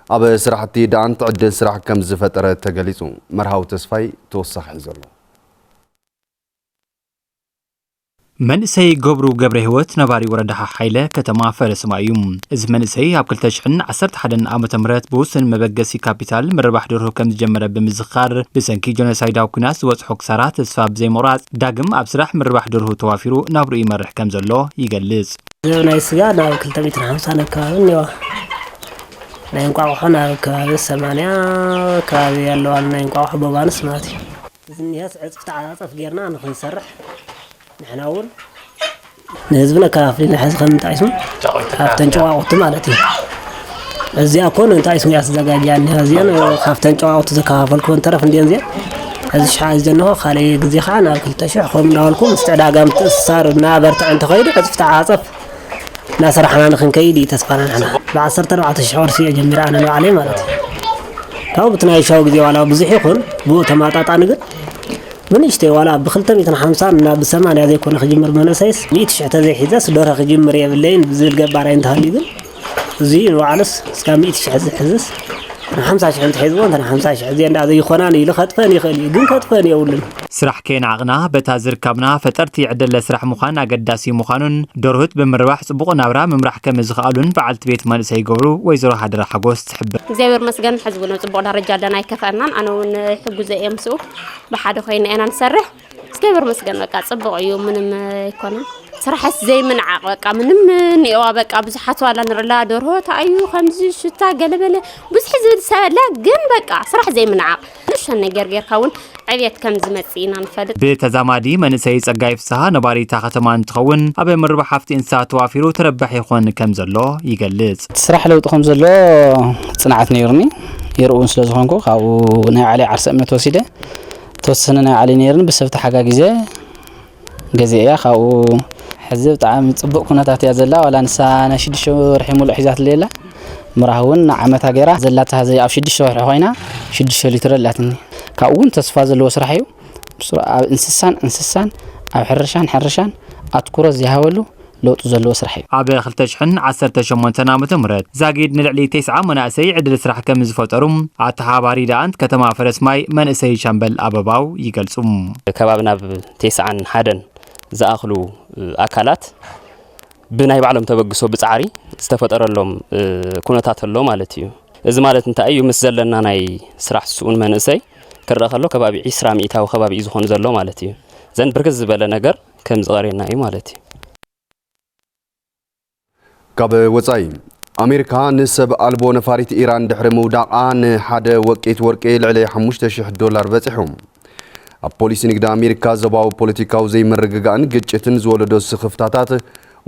ኣብ ስራሕቲ ደኣንት ዕድል ስራሕ ከም ዝፈጠረ ተገሊጹ። መርሃዊ ተስፋይ ተወሳኺ ሒዙ ኣሎ። መንእሰይ ገብሩ ገብረ ህይወት ነባሪ ወረዳ ሓሓይለ ከተማ ፈረስ ማይ እዩ። እዚ መንእሰይ ኣብ ክልተ ሽሕን ዓሰርተ ሓደን ዓመተ ምህረት ብውሱን መበገሲ ካፒታል ምርባሕ ደርሁ ከም ዝጀመረ ብምዝኻር፣ ብሰንኪ ጆኖሳይዳዊ ኲናት ዝበጽሖ ክሳራ ተስፋ ብዘይምቑራጽ ዳግም ኣብ ስራሕ ምርባሕ ደርሁ ተዋፊሩ ናብርኡ ይመርሕ ከም ዘሎ ይገልጽ። እዚ ናይ ስጋ ናብ ክልተ ሚእትን ሓምሳን ኣከባቢ እኒዋ። ናይ እንቋቑሖ ናብ ከባቢ ሰማንያ ከባቢ ኣለዋ። ናይ እንቋቑሖ ቦባንስ ማለት እዩ። እዚ እኒሀስ ዕጽፍቲ ዓጻጸፍ ጌርና ንኽንሰርሕ ንሕና እውን ንህዝቢ ነከፋፍል ኢና። ሕዚ ከም እንታይ ስሙ ካብተን ጨዋቑቲ ማለት እዩ። እዚኣ እኮ እንታይ ስሙ እያ ተዘጋጅያ እኒሃ። እዚኣን ካብተን ጨዋቑቲ ዘከፋፈልኩወን ተረፍ እንዲአን እዚኣን። ሕዚ ሽሓ እዩ ዘንሆ፣ ካልእ ግዜ ከዓ ናብ ክልተ ሽሕ ከምኡ እናበልኩ ምስቲ ዕዳጋ ምትእስሳር እናበርትዐ እንተኸይዱ ዕጽፍቲ ዓጻጸፍ እናሰራሕና ንኽንከይድ እዩ ተስፋና ንሕና። ብዓሰርተ ኣርባዕተ ሽሕ ቅርሺ እየ ጀሚረ ኣነ ንባዕለይ ማለት እዩ። ካብኡ ብቲ ናይ ሻው ግዜ ዋላ ብዙሕ ይኹን ብኡ ተማጣጣኒ ግን ብንእሽተይ ዋላ ብክልተ ሚእትን ሓምሳን እና ብሰማንያ ዘይኮነ ክጅምር መንእሰይስ ሚእቲ ሽሕ ተዘይሒዘስ ደርሆ ክጅምር የብለይን ብዝብል ገባራይ እንተሃልዩ ግን እዚ ንባዕሉስ እስካብ ሚእቲ ሽሕ ዝሕዝስ ንሓምሳ ሽሕ እንተሒዝዎ፣ እንተ ንሓምሳ ሽሕ እዚአ እንዳ ዘይኮናን ኢሉ ከጥፈን ይኽእል እዩ፣ ግን ከጥፈን የብሉን። ስራሕ ከይነዓቕና፣ በታ ዝርካብና ፈጠርቲ ዕድለ ስራሕ ምዃን ኣገዳሲ ምዃኑን፣ ደርሁት ብምርባሕ ጽቡቕ ናብራ ምምራሕ ከም ዝኽኣሉን በዓልቲ ቤት መንእሰይ ገብሩ ወይዘሮ ሃደራ ሓጎስ ትሕብር። እግዚኣብሔር መስገን፣ ሕዚ እውን ኣብ ጽቡቕ ደረጃ ኣለና፣ ኣይከፍአናን። ኣነ እውን ሕጉዘ እየ ምስኡ፣ ብሓደ ኮይና ኢና ንሰርሕ። እግዚኣብሔር መስገን፣ በቃ ጽቡቕ እዩ፣ ምንም ኣይኮነን። ስራሕስ ዘይምንዓቕ፣ በቃ ምንም እኒኤዋ፣ በቃ ብዙሓት ዋላ ንርላ ደርሆ ተኣዩ፣ ከምዚ ሽታ ገለበለ፣ ብዙሕ ዝብል ሰብ ኣለ፣ ግን በቃ ስራሕ ዘይምንዓቕ። ንእሽተን ነገር ጌርካ እውን ዕብየት ከም ዝመጽእ ኢና ንፈልጥ። ብተዛማዲ መንእሰይ ጸጋይ ፍስሃ ነባሪታ ከተማ እንትኸውን፣ ኣብ ምርባሕ ሃፍቲ እንስሳ ተዋፊሩ ተረባሒ ይኾን ከም ዘሎ ይገልጽ። እቲ ስራሕ ለውጢ ከም ዘሎ ጽንዓት ነይሩኒ። የርኡ እውን ስለ ዝኾንኩ፣ ካብኡ ናይ ባዕለይ ዓርሰ እምነት ወሲደ፣ ተወሰነ ናይ ባዕለይ ነይሩኒ፣ ብሰብ ተሓጋጊዘ ገዚአ እያ። ካብኡ ሕዚ ብጣዕሚ ጽቡቕ ኩነታት እያ ዘላ። ዋላ ንሳ ናይ ሽዱሽተ ወርሒ ሙሉእ ሒዛትለይ ኣላ። ምራህ እውን ንዓመታ ገይራ ዘላታ፣ ሕዚ ኣብ ሽዱሽተ ወርሒ ኮይና ሽዱሽተ ሊትሮ ኣላትኒ። ካብኡ እውን ተስፋ ዘለዎ ስራሕ እዩ። ብስሩ ኣብ እንስሳን እንስሳን፣ ኣብ ሕርሻን ሕርሻን ኣትኩሮ ዝሃበሉ ለውጢ ዘለዎ ስራሕ እዩ። ኣብ ክልተ ሽሕን ዓሰርተ ሸሞንተን ዓመተ ምህረት ዛጊድ ንልዕሊ ተስዓ መናእሰይ ዕድል ስራሕ ከም ዝፈጠሩ ኣተሓባሪ ደኣንት ከተማ ፈረስማይ መንእሰይ ሻምበል ኣበባው ይገልጹ። ከባቢ ናብ ተስዓን ሓደን ዝኣኽሉ ኣካላት ብናይ ባዕሎም ተበግሶ ብጻዕሪ ዝተፈጠረሎም ኩነታት ኣሎ ማለት እዩ። እዚ ማለት እንታይ እዩ? ምስ ዘለና ናይ ስራሕ ስኡን መንእሰይ ክረአ ከሎ ከባቢ ዒስራ ሚእታዊ ከባቢ እዩ ዝኾን ዘሎ ማለት እዩ። ዘን ብርክት ዝበለ ነገር ከም ዝቐርየና እዩ ማለት እዩ። ካብ ወጻኢ፣ ኣሜሪካ ንሰብ ኣልቦ ነፋሪት ኢራን ድሕሪ ምውዳቓ ንሓደ ወቂት ወርቂ ልዕሊ ሓሙሽተ ሽሕ ዶላር በጺሑ። ኣብ ፖሊሲ ንግዲ ኣሜሪካ ዞባዊ ፖለቲካዊ ዘይምርግጋእን ግጭትን ዝወለዶ ስኽፍታታት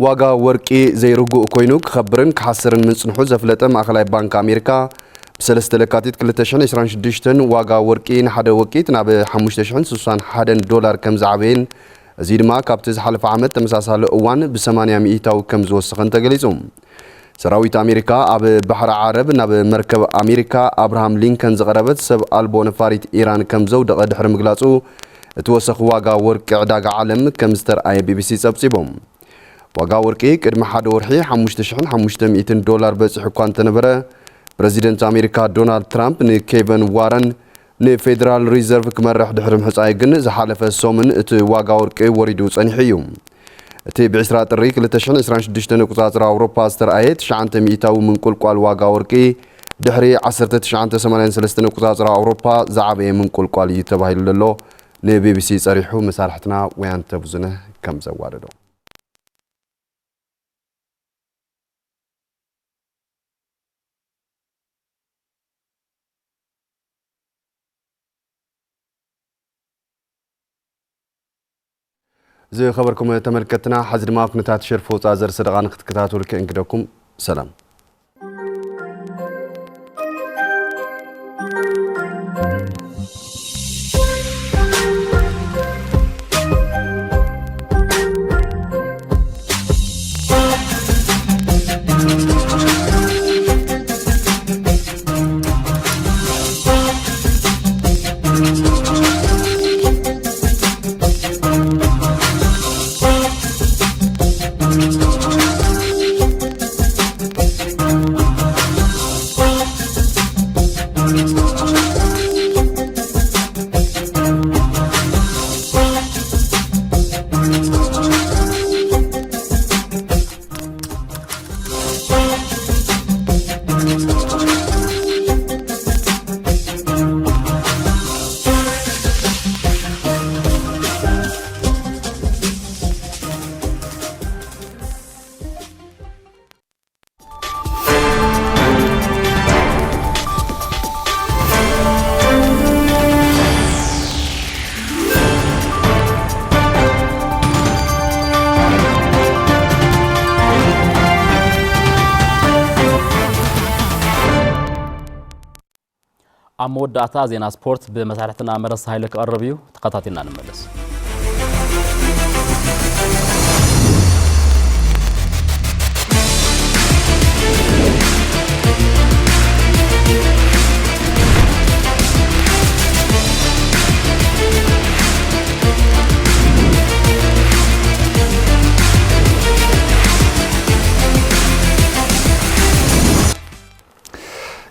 ዋጋ ወርቂ ዘይርጉእ ኮይኑ ክኸብርን ክሓስርን ምጽንሑ ዘፍለጠ ማእኸላይ ባንክ ኣሜሪካ፣ ብሰለስተ ለካቲት ክልተ ሽሕን ዕስራን ሽዱሽተን ዋጋ ወርቂ ንሓደ ወቂት ናብ ሓሙሽተ ሽሕን ስሳን ሓደን ዶላር ከም ዝዓበየን፣ እዚ ድማ ካብቲ ዝሓለፈ ዓመት ተመሳሳሊ እዋን ብሰማንያ ሚእታዊ ከም ዝወሰኸን ተገሊጹ። ሰራዊት ኣሜሪካ ኣብ ባሕሪ ዓረብ ናብ መርከብ ኣሜሪካ ኣብርሃም ሊንከን ዝቐረበት ሰብ ኣልቦ ነፋሪት ኢራን ከም ዘውደቐ ድሕሪ ምግላጹ፣ እቲ ወሰኽ ዋጋ ወርቂ ዕዳጋ ዓለም ከም ዝተርኣየ ቢቢሲ ጸብጺቡ። ዋጋ ወርቂ ቅድሚ ሓደ ወርሒ ሓሙሽተ ሽሕን ሓሙሽተ ሚእትን ዶላር በጺሑ እኳ እንተነበረ፣ ፕረዚደንት ኣሜሪካ ዶናልድ ትራምፕ ንኬቨን ዋረን ንፌደራል ሪዘርቭ ክመርሕ ድሕሪ ምሕጻዩ ግን፣ ዝሓለፈ ሰሙን እቲ ዋጋ ወርቂ ወሪዱ ጸኒሑ እዩ። እቲ ብ ዕስራ ጥሪ ክልተ ሽሕን ዕስራን ሽዱሽተን ኣቆጻጽራ ኣውሮፓ ዝተርኣየ ትሽዓተ ሚእታዊ ምንቁልቋል ዋጋ ወርቂ፣ ድሕሪ ዓሰርተ ትሽዓተ ሰማንያን ሰለስተን ኣቆጻጽራ ኣውሮፓ ዝዓበየ ምንቁልቋል እዩ ተባሂሉ ዘሎ፣ ንቢቢሲ ጸሪሑ መሳርሕትና ወያንተ ብዙነህ ከም ዘዋደዶ። ዝኸበርኩም ተመልከትና፣ ሕዚ ድማ ኩነታት ሸርፊ ወፃኢ ዘርሰደቓ ንክትከታተሉ ክእንግደኩም። ሰላም። ኣብ መወዳእታ ዜና ስፖርት ብመሳርሕትና መለስ ሃይለ ክቐርብ እዩ። ተኸታቲልና ንመለስ።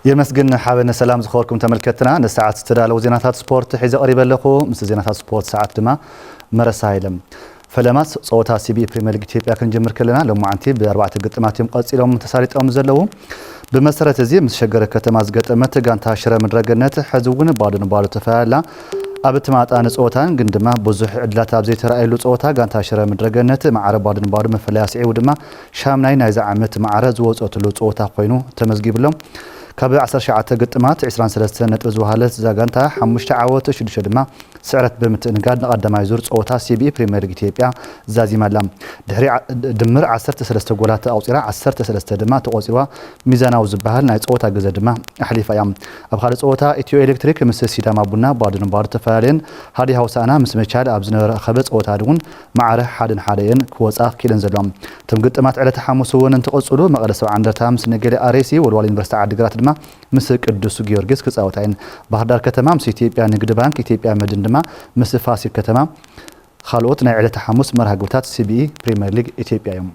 የመስግን ሓበነ። ሰላም ዝኸበርኩም ተመልከትና፣ ንሰዓት ዝተዳለዉ ዜናታት ስፖርት ሒዘ ቀሪበ ኣለኹ። ምስ ዜናታት ስፖርት ሰዓት ድማ መረሳ ኢለ። ፈለማስ ጸወታ ሲቢኢ ፕሪምየር ሊግ ኢትዮጵያ ክንጅምር ከለና፣ ሎማዓንቲ ብኣርባዕተ ግጥማት እዮም ቀጺሎም ተሳሊጦም ዘለዉ። ብመሰረት እዚ ምስ ሸገር ከተማ ዝገጠመት ጋንታ ሽረ ምድረገነት ሕዚ እውን ባዶ ንባዶ ተፈላለያ። ኣብ እትማጣ ንጸወታን ግን ድማ ብዙሕ ዕድላት ኣብ ዘይተረኣየሉ ጸወታ ጋንታ ሽረ ምድረገነት ማዕረ ባዶ ንባዶ መፈለያ ስዒቡ ድማ ሻምናይ ናይዚ ዓመት ማዕረ ዝወጸትሉ ጸወታ ኮይኑ ተመዝጊብሎም። ካብ ዓሰርተ ትሽዓተ ግጥማት ዕስራን ሰለስተን ነጥቢ ዝወሃለት እዛ ጋንታ ሓሙሽተ ዓወት ሽዱሽተ ድማ ስዕረት ብምትእንጋድ ንቐዳማይ ዙር ጸወታ ሲቢኢ ፕሪምየር ሊግ ኢትዮጵያ ዛዚማ ኣላ። ድሕሪ ዓ-፣ ድምር ዓሰርተ ሰለስተ ጎላት ኣቑጺራ፣ ዓሰርተ ሰለስተ ድማ ተቖጺርዋ ሚዛናዊ ዝበሃል ናይ ጸወታ ግዘ ድማ ኣሕሊፋ እያ። ኣብ ካልእ ጸወታ ኢትዮ ኤሌክትሪክ ምስ ሲዳማ ቡና ባዶ ንባዶ ተፈላለየን። ሃዲያ ሆሳዕና ምስ መቻል ኣብ ዝነበረ ኣኸበ ጸወታ እውን ማዕረ ሓደ ንሓደ እየን ክወጻ ክኢለን ዘለዋ። እቶም ግጥማት ዕለተ ሓሙስ እውን እንትቕጽሉ፣ መቐለ ሰብዓ እንደርታ ምስ ነገሌ ኣሬሲ፣ ወልዋሎ ዩኒቨርሲቲ ዓዲግራት ድማ ምስ ቅዱስ ጊዮርጊስ ክጻወታ እየን። ባህር ዳር ከተማ ምስ ኢትዮጵያ ንግዲ ባንክ፣ ኢትዮጵያ መድን ድማ ምስ ፋሲል ከተማ ካልኦት ናይ ዕለተ ሓሙስ መርሃ ግብርታት ሲቢኢ ፕሪምየር ሊግ ኢትዮጵያ እዮም።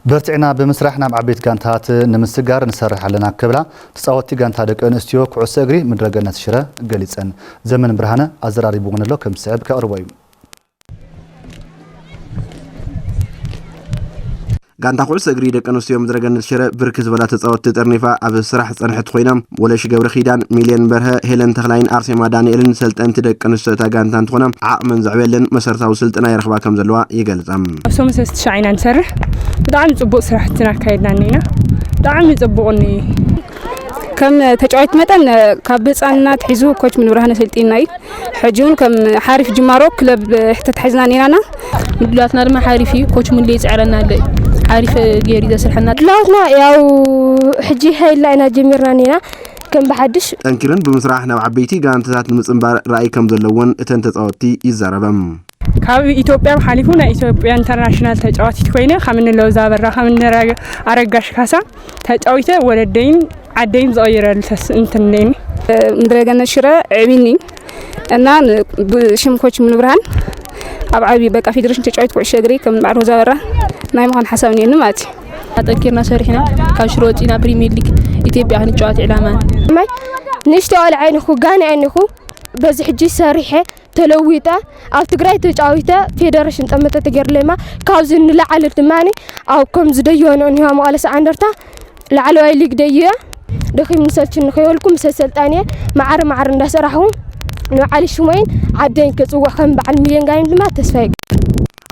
በርቲዕና ብምስራሕ ናብ ዓበይቲ ጋንታታት ንምስጋር ንሰርሕ ኣለና ክብላ ተጻወትቲ ጋንታ ደቂ ኣንስትዮ ኩዕሶ እግሪ ምድረገነት ሽረ ገሊጸን። ዘመን ብርሃነ ኣዘራሪብወን ኣሎ፣ ከም ዝስዕብ ከቕርቦ እዩ። ጋንታ ኩዕሶ እግሪ ደቂ ኣንስትዮ ምድረገነት ሽረ ብርክት ዝበላ ተጻወትቲ ጠርኒፋ ኣብ ስራሕ ዝጸንሐት ኮይና፣ ወለሽ ገብረ ኪዳን፣ ሚልዮን በርሀ፣ ሄለን ተኽላይን ኣርሴማ ዳንኤልን ሰልጠንቲ ደቂ ኣንስትዮ እታ ጋንታ እንትኾና፣ ዓቕመን ዘዕበየለን መሰረታዊ ስልጠና ይረኽባ ከም ዘለዋ ይገልጻ። ኣብ ሰሙን ሰለስተ ሻዕ ኢና ንሰርሕ። ብጣዕሚ ጽቡቕ ስራሕቲ እናካየድና እኒና። ብጣዕሚ ጽቡቕ እኒ ከም ተጫዋች መጠን ካብ ህፃንና ትሒዙ ኮች ሙሉብርሃን ኣሰልጢንና እዩ። ሕጂ እውን ከም ሓሪፍ ጅማሮ ክለብ ተታሒዝና እኒና ኢና። ምድላትና ድማ ሓሪፍ እዩ። ኮች ሙሌ ይፅዕረና ኣሎ እዩ። ሓሪፍ ገይሩ እዩ ዘስርሐና። ድላትና ያው ሕጂ ሃይልና ኢና ጀሚርና እኒና ከም ብሓድሽ። ጠንኪረን ብምስራሕ ናብ ዓበይቲ ጋንታታት ንምፅንባር ራእይ ከም ዘለወን እተን ተፃወትቲ ይዛረባ። ካብ ኢትዮጵያ ሓሊፉ ናይ ኢትዮጵያ ኢንተርናሽናል ተጫዋቲት ኮይነ ከም እኒ ሎዛ ኣበራ፣ ከም እኒ ረግ-፣ ኣረጋሽ ካሳ ተጫዊተ ወለደይን ዓደይን ዝቐይረሉ ተስ-፣ እንትን እኒአኒ። ምድረገነት ሽረ ዕቢኒ እና ን-፣ ብሽም ኮች ሙሉብርሃን ኣብ ዓቢ በቃ ፌደሬሽን ተጫዊት ኩዕሾ እግሪ ከም በዓል ሎዛ ኣበራ ናይ ምዃን ሓሳብ እኒአኒ ማለት እዩ። ኣጠንኪርና ሰሪሕና ካብ ሽረ ወፂና ፕሪሚየር ሊግ ኢትዮጵያ ክንጫወት ዕላማ። ማይ ንእሽቶ ቆልዓ ዓይንኹ ጋና ዓይንኹ በዚ ሕጂ ሰሪሐ ተለዊጠ ኣብ ትግራይ ተጫዊተ ፌደሬሽን ጠመተ ተገይርለማ ካብዚ ንላዕሊ ድማ ኣብ ከም ዝደየኖ እኒሆ መቐለ ሰዓንደርታ ላዕለዋይ ሊግ ደይበ ደኺም ንሰልችን ንኸይበልኩ ምስ ኣሰልጣንየ ማዕረ ማዕረ እንዳሰራሕኹ ንበዓል ሽሞይን ዓደይን ክፅውዕ ከም በዓል ሚልዮን ጋይም ድማ ተስፋ ይገብር።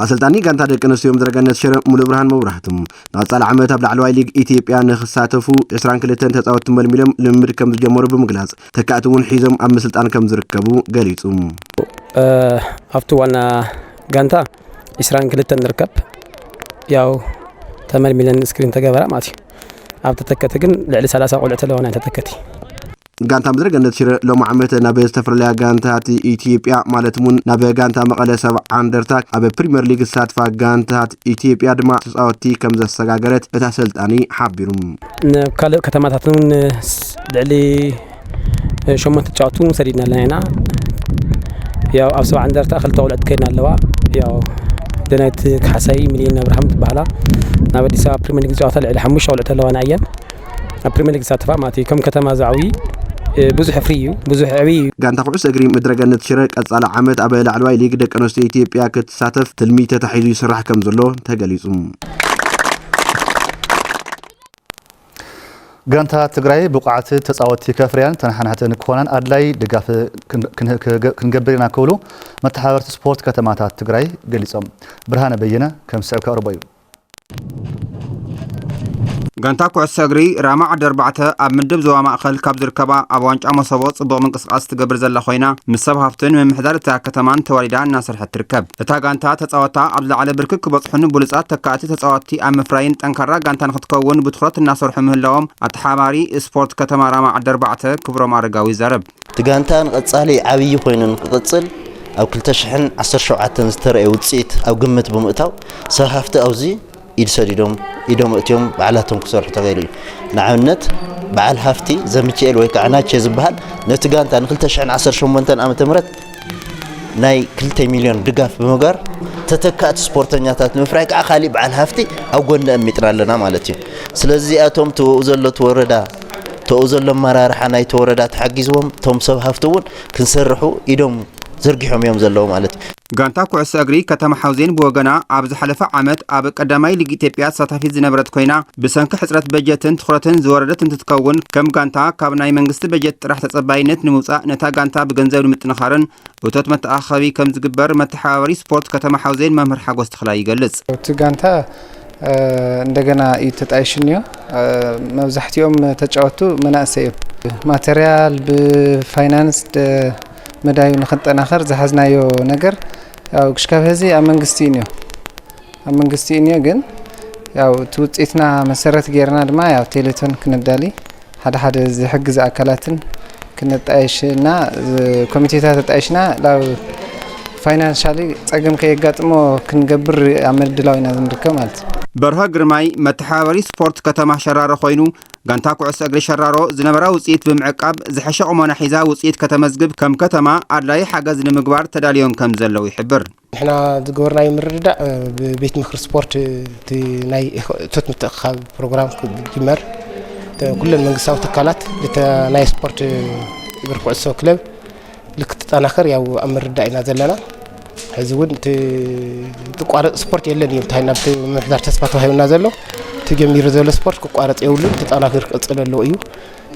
ኣሰልጣኒ ጋንታ ደቂ ኣንስትዮ ምድረገነት ሽረ ሙሉብርሃን መብራህቱ፣ ንቐጻሊ ዓመት ኣብ ላዕለዋይ ሊግ ኢትዮጵያ ንኽሳተፉ ዕስራን ክልተን ተጻወትቲ መልሚሎም ልምምድ ከም ዝጀመሩ ብምግላጽ፣ ተካእቲ እውን ሒዞም ኣብ ምስልጣን ከም ዝርከቡ ገሊጹ። እ፣ ኣብቲ ዋና ጋንታ ዕስራን ክልተን ንርከብ። ያው ተመልሚለን ስክሪን ተገበራ ማለት እዩ። ኣብ ተተከቲ ግን ልዕሊ ሰላሳ ቆልዑ ተለዋና ተተከቲ። ጋንታ ምድረ ገነት ሽረ ሎም ዓመት ናብ ዝተፈላለያ ጋንታት ኢትዮጵያ ማለት እውን ናብ ጋንታ መቐለ ሰብዓ እንደርታ ኣብ ፕሪምየር ሊግ ዝሳትፋ ጋንታት ኢትዮጵያ ድማ ተፃወትቲ ከም ዘሰጋገረት እቲ ኣሰልጣኒ ሓቢሩ። ናብ ካልእ ከተማታት እውን ልዕሊ ሸሞንተ ተጫወትቲ እውን ሰዲድና ኣለና ኢና። ያው ኣብ ሰብዓ እንደርታ ክልተ ቆልዑት ከይድና ኣለዋ። ያው ደናይት ካሕሳይ ሚሊዮን ኣብርሃም ትበሃላ ናብ ኣዲስ ኣበባ ፕሪምየር ሊግ ዝጫወታ ልዕሊ ሓሙሽተ ቆልዑት ኣለዋና እየን። ኣብ ፕሪምየር ሊግ ዝሳተፋ ማለት እዩ። ከም ከተማ ዛዕዊ፣ እ፣ ብዙሕ ፍሪ እዩ፣ ብዙሕ ዕብይ እዩ። ጋንታ ኩዕሶ እግሪ ምድረ ገነት ሽረ ቀጻሊ ዓመት ኣብ ላዕለዋይ ሊግ ደቂ ኣንስትዮ ኢትዮጵያ ክትሳተፍ ትልሚ ተታሒዙ ይስራሕ ከም ዘሎ ተገሊጹ። ጋንታ ትግራይ ብቑዓት ተጻወትቲ ከፍርያን ተነሓናሕቲ ንክኾናን ኣድላይ ድጋፍ ክን-፣ ክን-፣ ክገ-፣ ክንገብር ኢና ክብሉ መተሓባበርቲ ስፖርት ከተማታት ትግራይ ገሊጾም። ብርሃነ በየነ ከም ዝስዕብ ከቕርቦ እዩ። ጋንታ ኩዕሶ እግሪ ራማ ዓዲ ኣርባዕተ ኣብ ምድብ ዞባ ማእኸል ካብ ዝርከባ ኣብ ዋንጫ መሰቦ ጽቡቕ ምንቅስቓስ ትገብር ዘላ ኮይና፣ ምስ ሰብ ሃፍትን ምምሕዳር እታ ከተማን ተዋዲዳ እናሰርሐት ትርከብ። እታ ጋንታ ተጻወታ ኣብ ዝለዓለ ብርኪ ክበጽሑን ብሉጻት ተካእቲ ተጻወትቲ ኣብ ምፍራይን ጠንካራ ጋንታ ንክትከውን ብትኹረት እናሰርሑ ምህላዎም ኣተሓባሪ ስፖርት ከተማ ራማ ዓዲ ኣርባዕተ ክብሮም ኣረጋዊ ይዛረብ። እቲ ጋንታ ንቐጻሊ ዓብዪ ኮይኑ ንክቕጽል ኣብ ክልተ ሽሕን ዓሰርተ ሸውዓተን ዝተረኣየ ውጽኢት ኣብ ግምት ብምእታው ሰብ ሃፍቲ ኣብዚ ኢድ ሰዲዶም ኢዶም ኣእትዮም ባዕላቶም ክሰርሑ ተገይሩ እዩ። ንኣብነት በዓል ሃፍቲ ዘሚኪኤል ወይ ከዓ ናቼ ዝበሃል ነቲ ጋንታ ን ክልተ ሽሕን ዓሰርተ ሸሞንተን ዓመተ ምህረት ናይ ክልተ ሚልዮን ድጋፍ ብምግባር ተተካእቲ ስፖርተኛታት ንምፍራይ ከዓ ካሊእ በዓል ሃፍቲ ኣብ ጎኒ ኣሚጥና ኣለና ማለት እዩ። ስለዚ እዚኣቶም ተወኡ ዘሎ እቲ ወረዳ፣ ተወኡ ዘሎ ኣመራርሓ ናይቲ ወረዳ ተሓጊዝዎም፣ እቶም ሰብ ሃፍቲ እውን ክንሰርሑ ኢዶም ዘርጊሖም እዮም ዘለዉ ማለት እዩ። ጋንታ ኩዕሶ እግሪ ከተማ ሓውዜን ብወገና፣ ኣብ ዝሓለፈ ዓመት ኣብ ቀዳማይ ሊግ ኢትዮጵያ ተሳታፊት ዝነበረት ኮይና፣ ብሰንኪ ሕጽረት በጀትን ትኹረትን ዝወረደት እንትትከውን፣ ከም ጋንታ ካብ ናይ መንግስቲ በጀት ጥራሕ ተጸባይነት ንምውጻእ፣ ነታ ጋንታ ብገንዘብ ንምጥንኻርን እቶት መተኣኻኸቢ ከም ዝግበር መተሓባበሪ ስፖርት ከተማ ሓውዜን መምህር ሓጎስ ተኽላይ ይገልጽ። እቲ ጋንታ፣ እ፣ እንደገና እዩ ተጣይሹ እኒኦ። እ፣ መብዛሕትኦም ተጫወቱ መናእሰይ እዮም። ማተርያል፣ ብፋይናንስ ደ-፣ መዳዩ ንኽንጠናኸር ዝሓዝናዮ ነገር፣ ያው፣ ክሽካብ ሀዚ ኣብ መንግስቲ እዩ እኒኦ። ኣብ መንግስቲ እዩ እኒኦ፣ ግን፣ ያው፣ እቲ ውፅኢትና መሰረት ጌርና ድማ፣ ያው፣ ቴሌቶን ክነዳሊ፣ ሓደ ሓደ ዝሕግዝ ኣካላትን ክነጣየሽ እና፣ እ፣ ኮሚቴታት ተጣይሽና፣ ናብ ፋይናንሻሊ ጸገም ከየጋጥሞ ክንገብር ኣብ ምድላው ኢና ንርከብ ማለት እዩ። በርሀ ግርማይ መተሓባበሪ ስፖርት ከተማ ሸራሮ ኮይኑ፣ ጋንታ ኩዕሶ እግሪ ሸራሮ ዝነበራ ውጽኢት ብምዕቃብ፣ ዝሐሸ ቁመና ሒዛ ውጽኢት ከተመዝግብ፣ ከም ከተማ ኣድላዪ ሓገዝ ንምግባር ተዳልዮም ከም ዘለዉ ይሕብር። ንሕና ዝገበርናዮ ምርድዳእ፣ እ፣ ብቤት ምኽሪ ስፖርት፣ እ፣ እቲ ናይ እቶት ምትእኽኻብ ፕሮግራም ክጅመር፣ ተ-፣ ኩለን መንግስታዊ ትካላት፣ እቲ ናይ ስፖርት፣ እ፣ እግሪ ኩዕሶ ክለብ ልክትጠናኸር ያው ኣብ ምርዳእ ኢና ዘለና። ሕዚ እውን እቲ ዝቋረጽ ስፖርት የለን እዩ፣ እንታይ ናብቲ ምምሕዳር ተስፋ ተዋሂቡና ዘሎ፣ እቲ ጀሚሩ ዘሎ ስፖርት ክቋረጽ የብሉን፣ ተጠናኺሩ ክቕጽል ኣለዎ እዩ።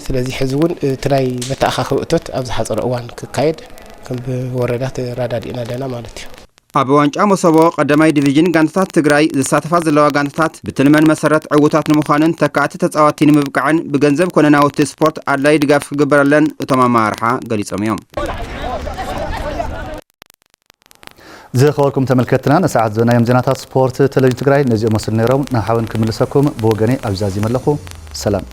ስለዚ ሕዚ እውን እቲ ናይ መተኣኻኸቢ እቶት ኣብ ዝሓጸረ እዋን ክካየድ ከም ብወረዳ ተራዳዲእና ኣለና ማለት እዩ። ኣብ ዋንጫ መሰቦ ቀዳማይ ዲቪዥን ጋንታታት ትግራይ ዝሳተፋ ዘለዋ ጋንታታት ብትልመን መሰረት ዕዉታት ንምዃንን ተካእቲ ተጻዋቲ ንምብቃዕን ብገንዘብ ኮነ ናውቲ ስፖርት ኣድላዪ ድጋፍ ክግበረለን እቶም ኣመራርሓ ገሊጾም እዮም። ዝኸበርኩም ተመልከትና፣ ንሰዓት ዝህብናዮም ዜናታት ስፖርት ቴሌቪዥን ትግራይ ነዚኦም መስሉ ነይሮም። ንሓውን ክምልሰኩም ብወገነይ ኣብዛ ዚመለኹ። ሰላም።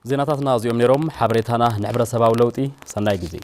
ዜናታትና እዚኦም ነይሮም። ሓበሬታና ንሕብረተሰባዊ ለውጢ። ሰናይ ግዜ።